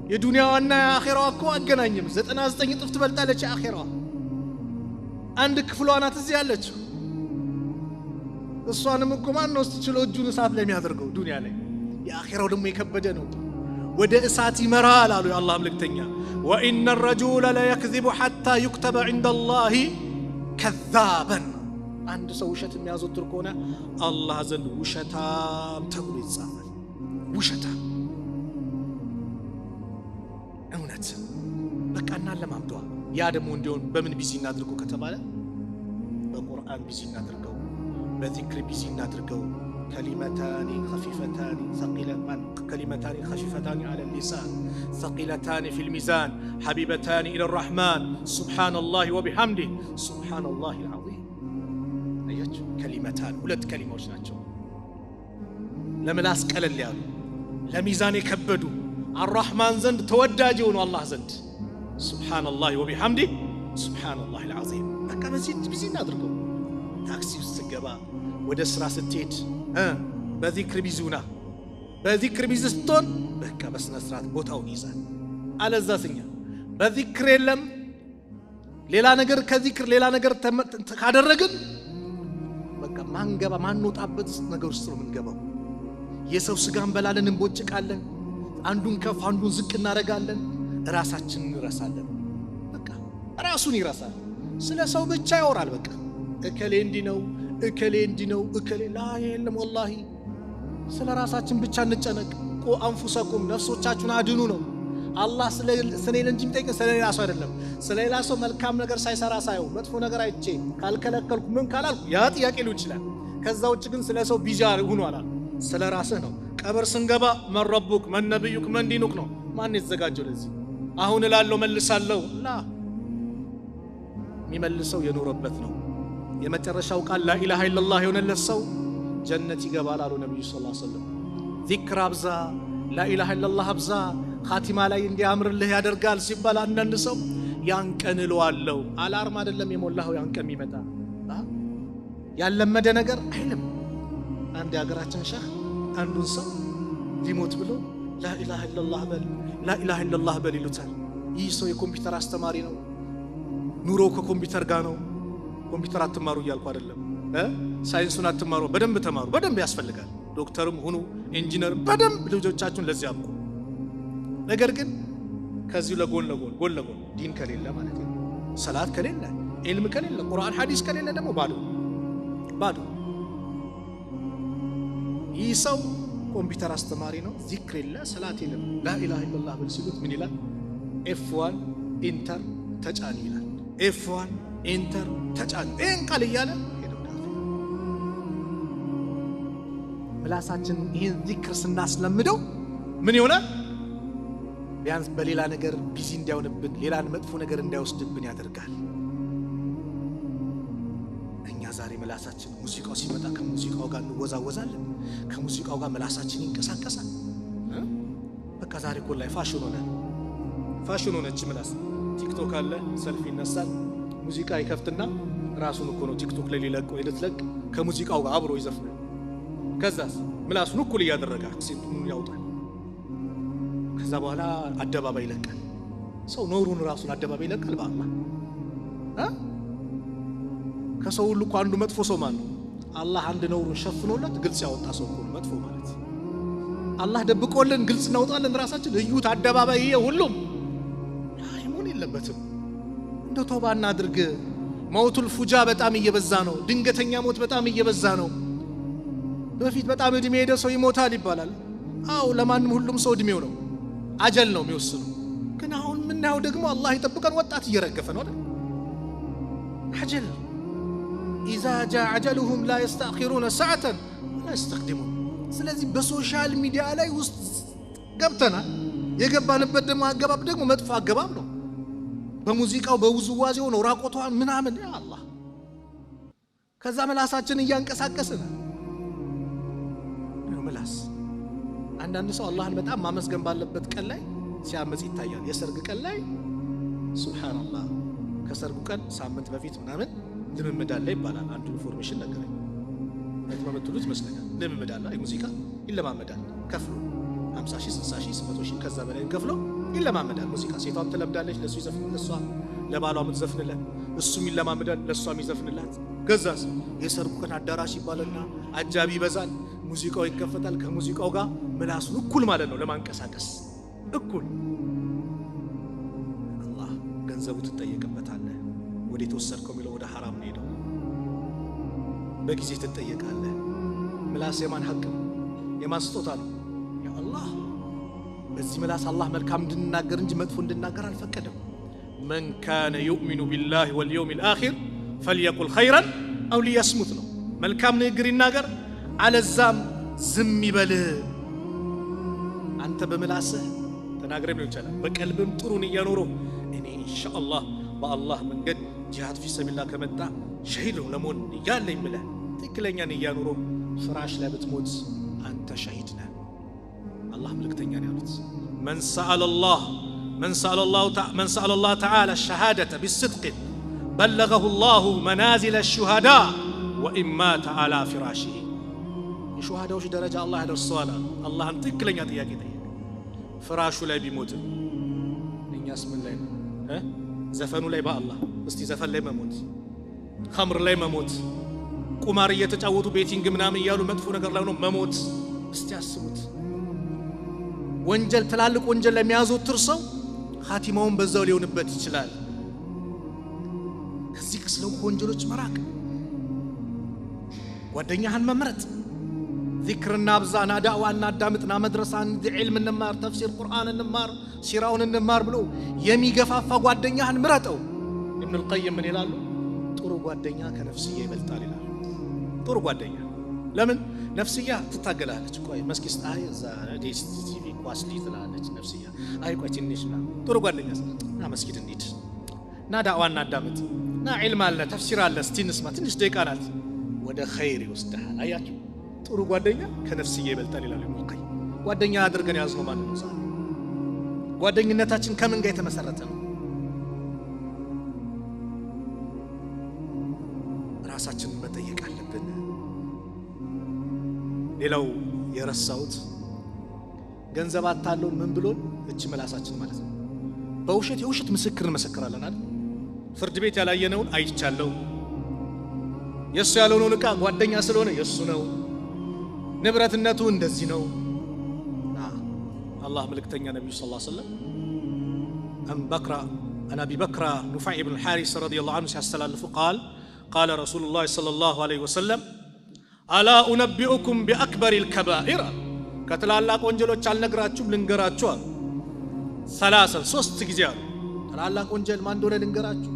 የዱንያዋና የአኼራዋ እኮ አገናኝም። 99 እጥፍ ትበልጣለች የአኼራዋ። አንድ ክፍሏ ናት እዚህ ያለችው። እሷንም እኮ ማን ነው ችሎ እጁን እሳት ላይ የሚያደርገው ዱንያ ላይ? የአኼራው ደግሞ የከበደ ነው። ወደ እሳት ይመራል አሉ የአላህ መልእክተኛ። ወኢነ ረጁለ ለየክዚቡ ሐታ ዩክተበ ዒንደላሂ ከዛበን፣ አንድ ሰው ውሸት የሚያዘወትር ከሆነ አላህ ዘንድ ውሸታም ተብሎ ይጻፋል። ውሸታም። እውነት በቃ እናለማምደዋ። ያ ደግሞ እንዲሆን በምን busy እናድርገው ከተባለ በቁርአን busy እናድርገው፣ በዚክር busy እናድርገው። كلمتان خفيفتان ثقيلتان كلمتان خفيفتان على اللسان ثقيلتان في الميزان حبيبتان إلى الرحمن سبحان الله وبحمده سبحان الله العظيم። አያችሁ፣ كلمتان ሁለት ከሊማዎች ናቸው። ለምላስ ቀለል ያሉ ለሚዛን የከበዱ አራህማን ዘንድ ተወዳጅ የሆኑ አላህ ዘንድ سبحان الله وبحمده سبحان الله العظيم። በቃ በዚህ busy እናድርገው። ታክሲ ውስጥ ስትገባ፣ ወደ ስራ ስትሄድ በዚክር busy ሁና። በዚክር busy ስትሆን በቃ በስነ ስርዓት ቦታውን ይይዛል። አለዛስ እኛ በዚክር የለም ሌላ ነገር ከዚክር ሌላ ነገር ካደረግን በቃ ማንገባ ማንወጣበት ነገር ውስጥ ነው የምንገባው። የሰው ስጋ እንበላለን፣ እንቦጭቃለን። አንዱን ከፍ አንዱን ዝቅ እናደርጋለን። ራሳችንን እንረሳለን። በቃ ራሱን ይረሳል። ስለ ሰው ብቻ ያወራል። በቃ እከሌ እንዲህ ነው፣ እከሌ እንዲህ ነው፣ እከሌ ላ የለም። ወላሂ ስለ ራሳችን ብቻ እንጨነቅ። قوا أنفسكم ነፍሶቻችሁን አድኑ ነው። አላህ ስለ እኔ እንጂ የሚጠይቀን ስለ ሌላ ሰው አይደለም። ስለ ሌላ ሰው መልካም ነገር ሳይሰራ ሳየው መጥፎ ነገር አይቼ ካልከለከልኩ ምን ካላልኩ ያ ጥያቄ ሊሆን ይችላል። ከዛ ውጭ ግን ስለ ሰው busy ሁኑ አላል። ስለ ራስህ ነው። ቀብር ስንገባ من ربك من نبيك من دينك ነው። ማን የተዘጋጀው ለዚህ? አሁን እላለሁ መልሳለሁ። ላ የሚመልሰው የኖረበት ነው። የመጨረሻው ቃል لا إله إلا الله የሆነለት ሰው ጀነት ይገባል አሉ ነቢዩ صلى الله عليه وسلم። ዚክር አብዛ፣ لا إله إلا الله አብዛ፣ ኻቲማ ላይ እንዲያምርልህ ያደርጋል ሲባል አንዳንድ ሰው ያን ቀን እለዋለሁ። Alarm አይደለም የሞላኸው ያን ቀን የሚመጣ ያለመደ ነገር አይልም። አንድ የሀገራችን ሸህ አንዱን ሰው ሊሞት ብሎ لا إله إلا الله በል፣ لا إله إلا الله በል ይሉታል። ይህ ሰው የኮምፒውተር አስተማሪ ነው። ኑሮ ከኮምፒውተር ጋር ነው። ኮምፒውተር አትማሩ እያልኩ አይደለም፣ ሳይንሱን አትማሩ፣ በደንብ ተማሩ፣ በደንብ ያስፈልጋል። ዶክተርም ሁኑ ኢንጂነር፣ በደንብ ልጆቻችሁን ለዚህ አብቁ። ነገር ግን ከዚሁ ለጎን ለጎን ጎን ለጎን ዲን ከሌለ ማለት ነው፣ ሰላት ከሌለ፣ ዒልም ከሌለ፣ ቁርአን ሐዲስ ከሌለ ደግሞ ባዶ ባዶ። ይህ ሰው ኮምፒውተር አስተማሪ ነው፣ ዚክር የለ፣ ሰላት የለም። لا إله إلا الله በል ሲሉት ምን ይላል? F1 enter ተጫን ይላል። F1 enter ተጫን። ይህን ቃል እያለ ሄደ ወደ አኼራ። ምላሳችን ይህን ዚክር ስናስለምደው ምን ይሆናል? ቢያንስ በሌላ ነገር busy እንዳይሆንብን፣ ሌላን መጥፎ ነገር እንዳይወስድብን ያደርጋል። እኛ ዛሬ ምላሳችን ሙዚቃው ሲመጣ ከሙዚቃው ጋር እንወዛወዛለን። ከሙዚቃው ጋር ምላሳችን ይንቀሳቀሳል። በቃ ዛሬ እኮ ላይ ፋሽን ሆነ፣ ፋሽን ሆነች ምላስ። ቲክቶክ አለ፣ ሰልፊ ይነሳል፣ ሙዚቃ ይከፍትና ራሱን እኮ ነው ቲክቶክ ላይ ሊለቅ ወይ ልትለቅ ከሙዚቃው ጋር አብሮ ይዘፍናል። ከዛስ ምላሱን እኩል እያደረገ accent ኡን ያውጣል። ከዛ በኋላ አደባባይ ይለቃል። ሰው ኖሩን ራሱን አደባባይ ይለቃል። በአላህ ከሰው ሁሉ እኮ አንዱ መጥፎ ሰው ማን ነው? አላህ አንድ ነውሩን ሸፍኖለት ግልጽ ያወጣ ሰው እኮ ነው መጥፎ ማለት። አላህ ደብቆልን ግልጽ እናውጣለን ራሳችን። እዩት አደባባይ ይሄ ሁሉም መሆን የለበትም። እንደ ቶባ እናድርግ። موت الفجأة በጣም እየበዛ ነው። ድንገተኛ ሞት በጣም እየበዛ ነው። በፊት በጣም እድሜ ሄደ ሰው ይሞታል ይባላል። አው ለማንም ሁሉም ሰው እድሜው ነው፣ አጀል ነው የሚወስነው። ግን አሁን የምናየው ደግሞ አላህ ይጠብቀን፣ ወጣት እየረገፈ ነው አይደል? አጀል إذا جاء أجلهم لا يستأخرون ساعة ولا يستقدمون። ስለዚህ በ social media ላይ ውስጥ ገብተናል። የገባንበት ደግሞ አገባብ ደግሞ መጥፎ አገባብ ነው። በሙዚቃው በውዝዋዜው ነው ራቆቷን ምናምን ያ አላህ። ከዛ ምላሳችን እያንቀሳቀስን ነው። ምላስ አንዳንድ ሰው አላህን በጣም ማመስገን ባለበት ቀን ላይ ሲያመጽ ይታያል። የሰርግ ቀን ላይ سبحان الله፣ ከሰርጉ ቀን ሳምንት በፊት ምናምን ልምምድ አለ ይባላል። አንዱ information ነገረኝ። እውነት ነው የምትሉት ይመስለኛል። ልምምድ አለ፣ ሙዚቃ ይለማመዳል ከፍሎ 50 ሺህ፣ 60 ሺህ፣ 100 ሺህ ከዛ በላይ ከፍሎ ይለማመዳል ሙዚቃ። ሴቷም ትለምዳለች፣ ለሱ ይዘፍን፣ ለሷ ለባሏ የምትዘፍንለት፣ እሱም ይለማመዳል፣ ለሷም ይዘፍንላት። ከዛስ የሰርጉ ቀን አዳራሽ ይባልና አጃቢ ይበዛል፣ ሙዚቃው ይከፈታል። ከሙዚቃው ጋር ምላሱን እኩል ማለት ነው ለማንቀሳቀስ እኩል። አላህ ገንዘቡ ትጠየቅበታለህ። ወዴት ወሰድከው የሚለው ወደ ሐራም ነው ሄደው። በጊዜ ትጠየቃለህ። ምላስ የማን ሐቅ ነው? የማን ስጦታ ነው? የአላህ። በዚህ ምላስ አላህ መልካም እንድንናገር እንጂ መጥፎ እንድናገር አልፈቀደም። من كان يؤمن بالله واليوم الآخر فليقل خيرا أو ليصمت ነው። መልካም ንግግር ይናገር፣ አለዛም ዝም ይበል። አንተ በምላስህ ተናግረም ሊሆን ይችላል፣ በቀልብም ጥሩን እያኖረው እኔ ኢንሻአላህ በአላህ መንገድ ጂሃድ في سبيل الله ከመጣ ሸሂድ ነው ለመሆን እያለኝ ብለህ ትክክለኛን እያኖሮ ፍራሽ ላይ ብትሞት አንተ ሸሂድ ነህ። አላህ መልእክተኛ ነው ያሉት። من سأل الله تعالى الشهادة بصدق بلغه الله منازل الشهداء وإن مات على فراشه። የሹሃዳዎች ደረጃ አላህ ያደርሰዋል። አላህን ትክክለኛ ጥያቄ ጠየቀ። ፍራሹ ላይ ቢሞትም እኛስ ምን ላይ ነው? ዘፈኑ ላይ በአላህ እስቲ ዘፈን ላይ መሞት፣ ኸምር ላይ መሞት፣ ቁማር እየተጫወቱ betting ምናምን እያሉ መጥፎ ነገር ላይ ሆኖ መሞት፣ እስቲ አስቡት። ወንጀል ትላልቅ ወንጀል ላይ የሚያዘወትር ሰው ኻቲማውን በዛው ሊሆንበት ይችላል። ከዚህ ስለው ወንጀሎች መራቅ፣ ጓደኛህን መምረጥ፣ ዚክር እናብዛ፣ ና ዳዕዋ እናዳምጥ፣ ና መድረሳ ዒልም እንማር፣ ተፍሲር ቁርአን እንማር፣ ሲራውን እንማር ብሎ የሚገፋፋ ጓደኛህን ምረጠው። ኢብኑል ቀይም ምን ይላሉ? ጥሩ ጓደኛ ከነፍስያ ይበልጣል ይላሉ። ጥሩ ጓደኛ ለምን ነፍስያ ትታገላለች። ቆይ መስጊድ አይ እዛ ዲኤስቲቪ ኳስ ልይ ትላለች ነፍስያ። አይ ቆይ ትንሽ ና። ጥሩ ጓደኛ ና መስጊድ እንሂድ፣ ና ዳዕዋ እናዳምጥ፣ እና ዒልም አለ፣ ተፍሲር አለ፣ እስቲ እንስማ፣ ትንሽ ደቂቃ ናት። ወደ ኸይር ይወስድሃል። አያችሁ፣ ጥሩ ጓደኛ ከነፍስዬ ይበልጣል ይላሉ ኢብኑል ቀይም። ጓደኛ አድርገን ያዝነው ማለት ነው። ዛሬ ጓደኝነታችን ከምን ጋር የተመሰረተ ነው? ራሳችንን መጠየቅ አለብን። ሌላው የረሳሁት ገንዘብ አታለውን ምን ብሎን እች ምላሳችን ማለት ነው። በውሸት የውሸት ምስክር እንመሰክራለን አይደል? ፍርድ ቤት ያላየነውን አይቻለሁ፣ የእሱ ያልሆነውን ዕቃ ጓደኛ ስለሆነ የእሱ ነው፣ ንብረትነቱ እንደዚህ ነው። አላህ መልእክተኛ ነቢዩ صلى الله عليه وسلم عن أبي بكرة نفيع بن الحارث رضي الله عنه ሲያስተላልፉ قال قال رسول الله صلى الله عليه وسلم ألا أنبئكم بأكبر الكبائر ከትላላቅ ወንጀሎች አልነግራችሁም ልንገራችሁ አሉ። ثلاثا ሶስት ጊዜ አሉ። ታላላቅ ወንጀል ማን እንደሆነ ልንገራችሁ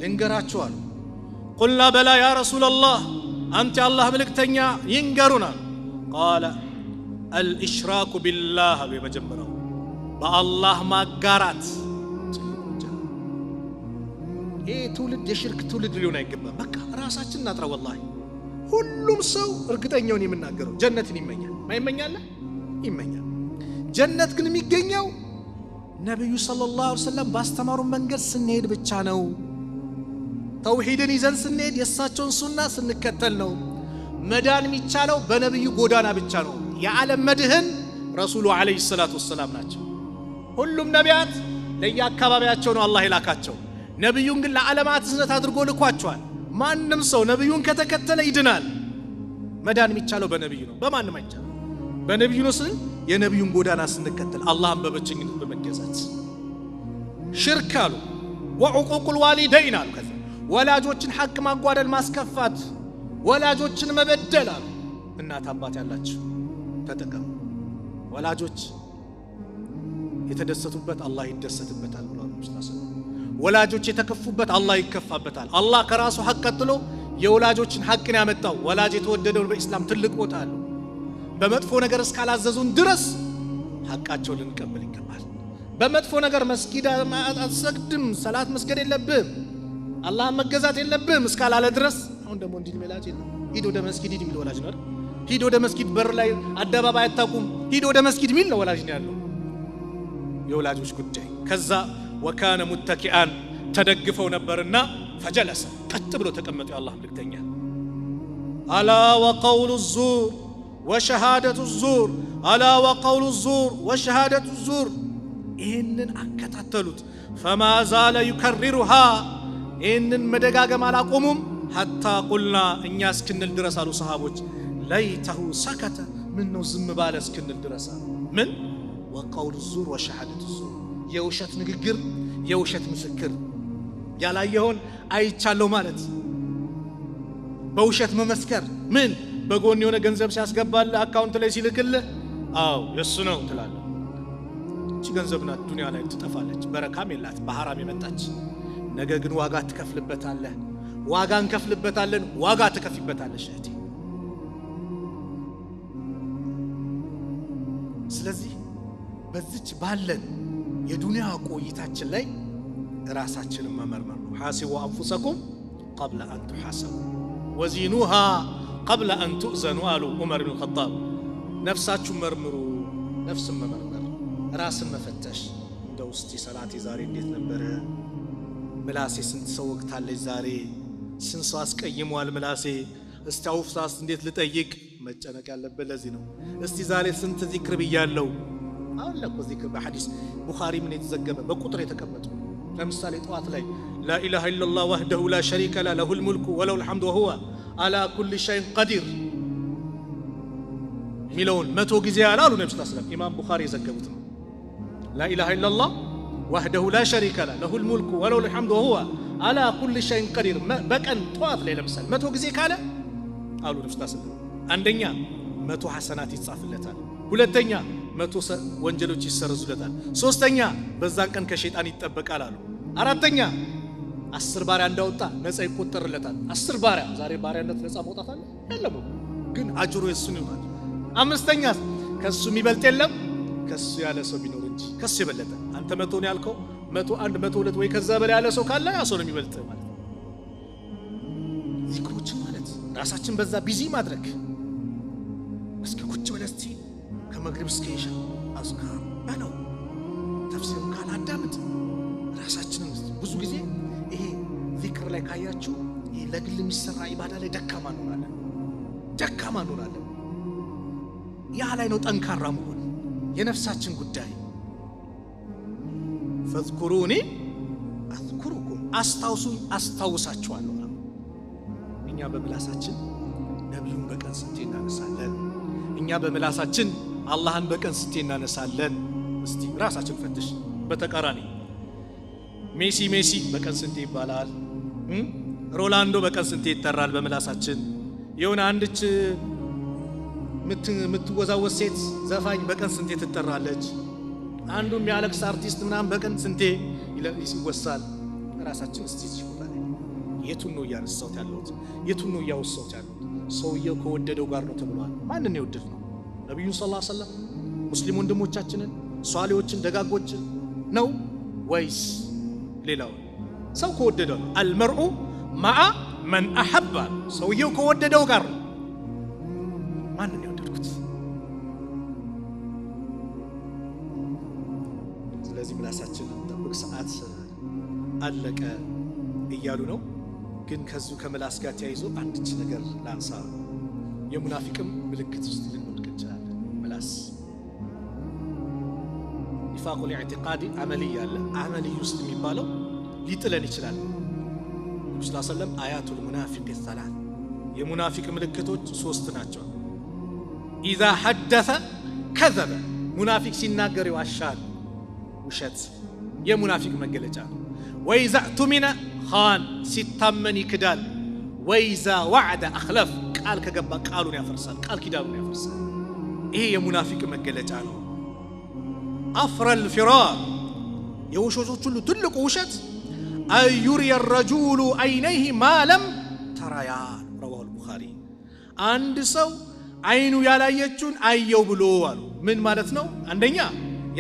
ልንገራችሁ አሉ። قلنا بلى يا رسول الله አንተ የአላህ መልእክተኛ ይንገሩን አሉ። قال الإشراك بالله አሉ። የመጀመሪያው በአላህ ማጋራት ትልቅ ወንጀል። ይህ ትውልድ የሽርክ ትውልድ ሊሆን አይገባም። በቃ ራሳችን እናጥራ። ወላሂ ሁሉም ሰው እርግጠኛውን የምናገረው ጀነትን ይመኛል። ማይመኛለ ይመኛል። ጀነት ግን የሚገኘው ነቢዩ صلى الله عليه وسلم ባስተማሩ መንገድ ስንሄድ ብቻ ነው። ተውሂድን ይዘን ስንሄድ የእሳቸውን ሱና ስንከተል ነው። መዳን የሚቻለው በነቢዩ ጎዳና ብቻ ነው። የዓለም መድህን ረሱሉ عليه الصلاة والسلام ናቸው። ሁሉም ነቢያት ለየአካባቢያቸው ነው አላህ የላካቸው። ነቢዩን ግን ለዓለማት እዝነት አድርጎ ልኳቸዋል። ማንም ሰው ነቢዩን ከተከተለ ይድናል። መዳን የሚቻለው በነቢዩ ነው፣ በማንም አይቻልም። በነቢዩ ነው ስል የነቢዩን ጎዳና ስንከተል አላህን በብቸኝነት በመገዛት። ሽርክ አሉ وعقوق الوالدين አሉ። ከዛ ወላጆችን ሐቅ ማጓደል፣ ማስከፋት፣ ወላጆችን መበደል አሉ። እናት አባት ያላችሁ ተጠቀሙ። ወላጆች የተደሰቱበት አላህ ይደሰትበታል ብለዋል። ወላጆች የተከፉበት አላህ ይከፋበታል። አላህ ከራሱ ሐቅ ቀጥሎ የወላጆችን ሐቅን ያመጣው። ወላጅ የተወደደውን በኢስላም ትልቅ ቦታ አለው። በመጥፎ ነገር እስካላዘዙን ድረስ ሐቃቸውን ልንቀበል ይገባል። በመጥፎ ነገር መስጊድ አትሰግድም፣ ሰላት መስገድ የለብህም፣ አላህን መገዛት የለብህም እስካላለ ድረስ። አሁን ደግሞ እንዲህ ወላጅ የለም። ሂድ ወደ መስጊድ ሂድ የሚል ወላጅ ነው አይደል? ሂድ ወደ መስጊድ በር ላይ አደባባይ አታቁም፣ ሂድ ወደ መስጊድ የሚል ነው ወላጅ ነው ያለው። የወላጆች ጉዳይ። ከዛ وكان متكئا ተደግፈው ነበርና فجلس ቀጥ ብሎ ተቀመጡ የአላህ መልእክተኛ። ألا وقول الزور وشهادة الزور ألا وقول الزور وشهادة الزور ይህንን አከታተሉት። فما زال يكررها ይህንን መደጋገም አላቆሙም። حتى قلنا እኛ እስክንል ድረስ አሉ ሰሃቦች፣ ليته سكت ምን ነው ዝም ባለ እስክንል ድረስ አሉ። ምን وقول الزور وشهادة الزور የውሸት ንግግር፣ የውሸት ምስክር፣ ያላየኸውን አይቻለሁ ማለት፣ በውሸት መመስከር። ምን በጎን የሆነ ገንዘብ ሲያስገባልህ account ላይ ሲልክልህ አዎ የእሱ ነው ትላለህ። እቺ ገንዘብ ናት፣ ዱንያ ላይ ትጠፋለች፣ በረካም የላት፣ በሐራም የመጣች። ነገ ግን ዋጋ ትከፍልበታለህ። ዋጋ እንከፍልበታለን፣ ዋጋ ትከፍይበታለሽ እህቴ። ስለዚህ በዚች ባለን የዱንያ ቆይታችን ላይ ራሳችንን መመርመር ነው። حاسبوا أنفسكم قبل أن تحاسبوا وزنوها قبل أن توزنوا አሉ ዑመር ብን ኸጣብ። ነፍሳችሁ መርምሩ። ነፍስን መመርመር፣ ራስን መፈተሽ። እንደ ውስቲ ሰላቴ ዛሬ እንዴት ነበረ? ምላሴ ስንት ሰው ወቅታለች ዛሬ? ስንት ሰው አስቀይሟል ምላሴ? እስቲ አውፍሳስ እንዴት ልጠይቅ? መጨነቅ ያለበት ለዚህ ነው። እስቲ ዛሬ ስንት ዚክር ብያለው? አሁን ለኮ ዚክር በሐዲስ ቡኻሪ ምን የተዘገበ በቁጥር የተቀመጡ። ለምሳሌ ጠዋት ላይ لا إله إلا الله وحده لا شريك له له الملك وله الحمد وهو على كل شيء قدير ሚለውን 100 ጊዜ ያለ አሉ ነብዩ صلى الله عليه وسلم። ኢማም ቡኻሪ የዘገቡት ነው። لا إله إلا الله وحده لا شريك له له الملك وله الحمد وهو على كل شيء قدير በቀን ጠዋት ላይ ለምሳሌ 100 ጊዜ ካለ አሉ ነብዩ صلى الله عليه وسلم፣ አንደኛ 100 ሐሰናት ይጻፍለታል፣ ሁለተኛ 100 ወንጀሎች ይሰረዙለታል፣ ሶስተኛ በዛን ቀን ከሸይጣን ይጠበቃል አሉ። አራተኛ 10 ባሪያ እንዳወጣ ነፃ ይቆጠርለታል። 10 ባሪያ ዛሬ ባሪያነት ነፃ መውጣት አለ የለም፣ ግን አጅሩ የሱን ይሆናል። አምስተኛ ከሱ የሚበልጥ የለም ከሱ ያለ ሰው ቢኖር እንጂ ከሱ የበለጠ። አንተ 100 ነው ያልከው፣ 101፣ 102 ወይ ከዛ በላይ ያለ ሰው ካለ ያ ሰው ነው የሚበልጥ ማለት ነው። ራሳችን በዛ busy ማድረግ። እስኪ ቁጭ ብለህ እስቲ ከመግሪብ እስከ ኢሻ አዝካር በለው፣ ተፍሲሩን ካላዳምጥ ራሳችንን። ብዙ ጊዜ ይሄ ዚክር ላይ ካያችሁ፣ ይሄ ለግል የሚሰራ ኢባዳ ላይ ደካማ እንሆናለን፣ ደካማ እንሆናለን። ያ ላይ ነው ጠንካራ መሆን የነፍሳችን ጉዳይ። فاذكروني أذكركم፣ አስታውሱኝ አስታውሳችኋለሁ። እኛ በምላሳችን ነቢዩን በቀን ስንቴ እናነሳለን? እኛ በምላሳችን አላህን በቀን ስንቴ እናነሳለን? እስቲ ራሳችን ፈትሽ። በተቃራኒ ሜሲ ሜሲ በቀን ስንቴ ይባላል? ሮናልዶ በቀን ስንቴ ይጠራል በምላሳችን? የሆነ አንድች የምትወዛወዝ ሴት ዘፋኝ በቀን ስንቴ ትጠራለች? አንዱ የሚያለቅስ አርቲስት ምናምን በቀን ስንቴ ይወሳል? ራሳችን እስቲ እዚህ ቦታ ላይ የቱን ነው እያነሳሁት ያለሁት? የቱን ነው እያወሳሁት ያለሁት? ሰውየው ከወደደው ጋር ነው ተብሏል። ማንን የወደድ ነው? ነቢዩን ሰለላሁ ዐለይሂ ወሰለም፣ ሙስሊም ወንድሞቻችንን፣ ሷሊዎችን፣ ደጋጎችን ነው ወይስ ሌላውን? ሰው ከወደደው ነው። المرء مع من أحب፣ ሰውየው ከወደደው ጋር ነው። ማንን የወደድኩት? ስለዚህ ምላሳችንን እንጠብቅ። ሰዓት አለቀ እያሉ ነው። ግን ከዚሁ ከምላስ ጋር ተያይዞ አንድች ነገር ላንሳ። የሙናፊቅም ምልክት ውስጥ ልንወድቅ እንችላለን። ምላስ نفاق الاعتقادي عملي አለ። عملي ውስጥ የሚባለው ሊጥለን ይችላል። ነቢ ስ ሰለም آيات المنافق ثلاث፣ የሙናፊቅ ምልክቶች ሶስት ናቸው። إذا حدث كذب፣ ሙናፊቅ ሲናገር ይዋሻል። ውሸት የሙናፊቅ መገለጫ ነው። وإذا اؤتمن خان፣ ሲታመን ይክዳል። وإذا وعد أخلف፣ ቃል ከገባ ቃሉን ያፈርሳል፣ ቃል ኪዳኑን ያፈርሳል። ይሄ የሙናፊቅ መገለጫ ነው። أفرى الفراء፣ የውሸቶች ሁሉ ትልቁ ውሸት أن يري الرجل عينيه ما لم تريا፣ رواه البخاري። አንድ ሰው አይኑ ያላየችውን አየው ብሎ አሉ። ምን ማለት ነው? አንደኛ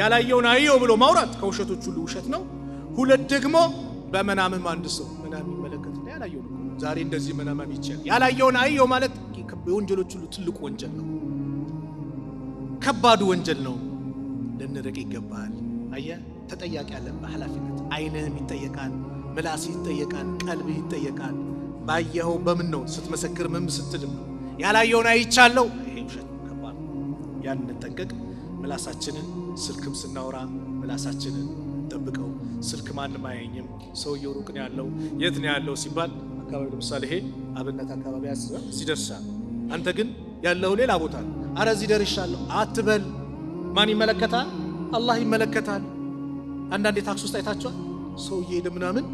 ያላየውን አየው ብሎ ማውራት ከውሸቶች ሁሉ ውሸት ነው። ሁለት ደግሞ በመናምም አንድ ሰው ምናም ይመለከት ያላየውን እኮ ዛሬ እንደዚህ መናማም ይቻላል። ያላየውን አየው ማለት የወንጀሎች ሁሉ ትልቁ ወንጀል ነው። ከባዱ ወንጀል ነው። ልንርቅ ይገባል። አየህ፣ ተጠያቂ ያለን በኃላፊነት አይንህም ይጠየቃል፣ ምላስ ይጠየቃል፣ ቀልብህ ይጠየቃል። ባየኸው በምን ነው ስትመሰክር ምን ስትልም ነው። ያላየውን አይቻለው፣ ይሄ ውሸት ከባድ ነው። ያን እንጠንቀቅ። ምላሳችንን ስልክም ስናወራ ምላሳችንን እንጠብቀው። ስልክ ማንም አያየኝም፣ ሰውየው ሩቅ ነው ያለው፣ የት ነው ያለው ሲባል አካባቢ ለምሳሌ ይሄ አብነት አካባቢ ሲደርሳል፣ አንተ ግን ያለው ሌላ ቦታ ነው። አረ እዚህ ደርሻለሁ አትበል። ማን ይመለከታል? አላህ ይመለከታል። አንዳንድ የታክሲ ውስጥ አይታችኋል። ሰው እየሄደ ምናምን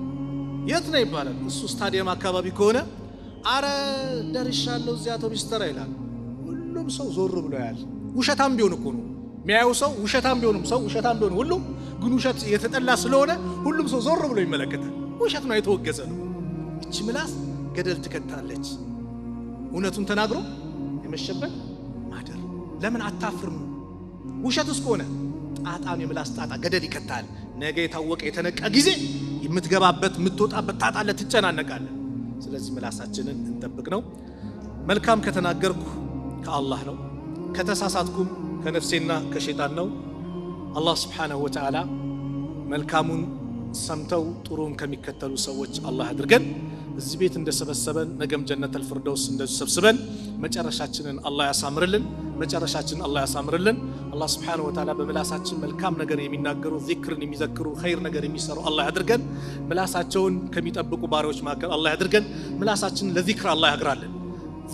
የት ነው ይባላል። እሱ ስታዲየም አካባቢ ከሆነ አረ ደርሻለሁ እዚያ አውቶቡስ ተራ ይላል። ሁሉም ሰው ዞር ብሎ ያያል። ውሸታም ቢሆን እኮ ነው የሚያየው ሰው፣ ውሸታም ቢሆንም ሰው ውሸታም ቢሆን ሁሉም ግን ውሸት የተጠላ ስለሆነ ሁሉም ሰው ዞር ብሎ ይመለከታል። ውሸት ነው፣ የተወገዘ ነው። እቺ ምላስ ገደል ትከታለች። እውነቱን ተናግሮ የመሸበት ማደር ለምን አታፍርም? ውሸት እስከሆነ ጣጣም የምላስ ጣጣ ገደል ይከታል። ነገ የታወቀ የተነቃ ጊዜ የምትገባበት የምትወጣበት ታጣለህ፣ ትጨናነቃለህ። ስለዚህ ምላሳችንን እንጠብቅ ነው። መልካም ከተናገርኩ ከአላህ ነው፣ ከተሳሳትኩም ከነፍሴና ከሸይጣን ነው። አላህ سبحانه وتعالى መልካሙን ሰምተው ጥሩን ከሚከተሉ ሰዎች አላህ አድርገን። እዚህ ቤት እንደሰበሰበን ነገም ጀነተል ፊርደውስ እንደዚሁ ሰብስበን መጨረሻችንን አላህ ያሳምርልን። መጨረሻችንን አላህ ያሳምርልን። አላህ سبحانه وتعالى በምላሳችን መልካም ነገር የሚናገሩ፣ ዚክርን የሚዘክሩ፣ ኸይር ነገር የሚሰሩ አላህ ያድርገን። ምላሳቸውን ከሚጠብቁ ባሪያዎች መካከል አላህ ያድርገን። ምላሳችንን ለዚክር አላህ ያግራልን።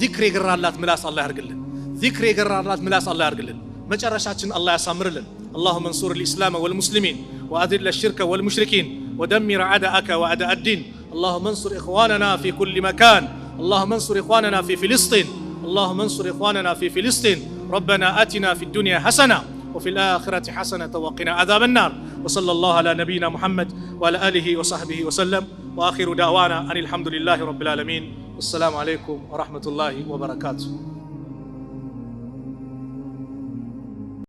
ዚክር የገራላት ምላስ አላህ ያርግልን። ዚክር የገራላት ምላስ አላህ ያርግልን። መጨረሻችን አላህ ያሳምርልን። اللهم انصر الإسلام والمسلمين وأذل الشرك والمشركين ودمر أعداءك وأعداء الدين. اللهم انصر إخواننا في كل مكان. اللهم انصر إخواننا في فلسطين. اللهم انصر إخواننا في فلسطين. ربنا آتنا في الدنيا حسنة وفي الآخرة حسنة وقنا عذاب النار. وصلى الله على نبينا محمد وعلى آله وصحبه وسلم. وآخر دعوانا أن الحمد لله رب العالمين. والسلام عليكم ورحمة الله وبركاته.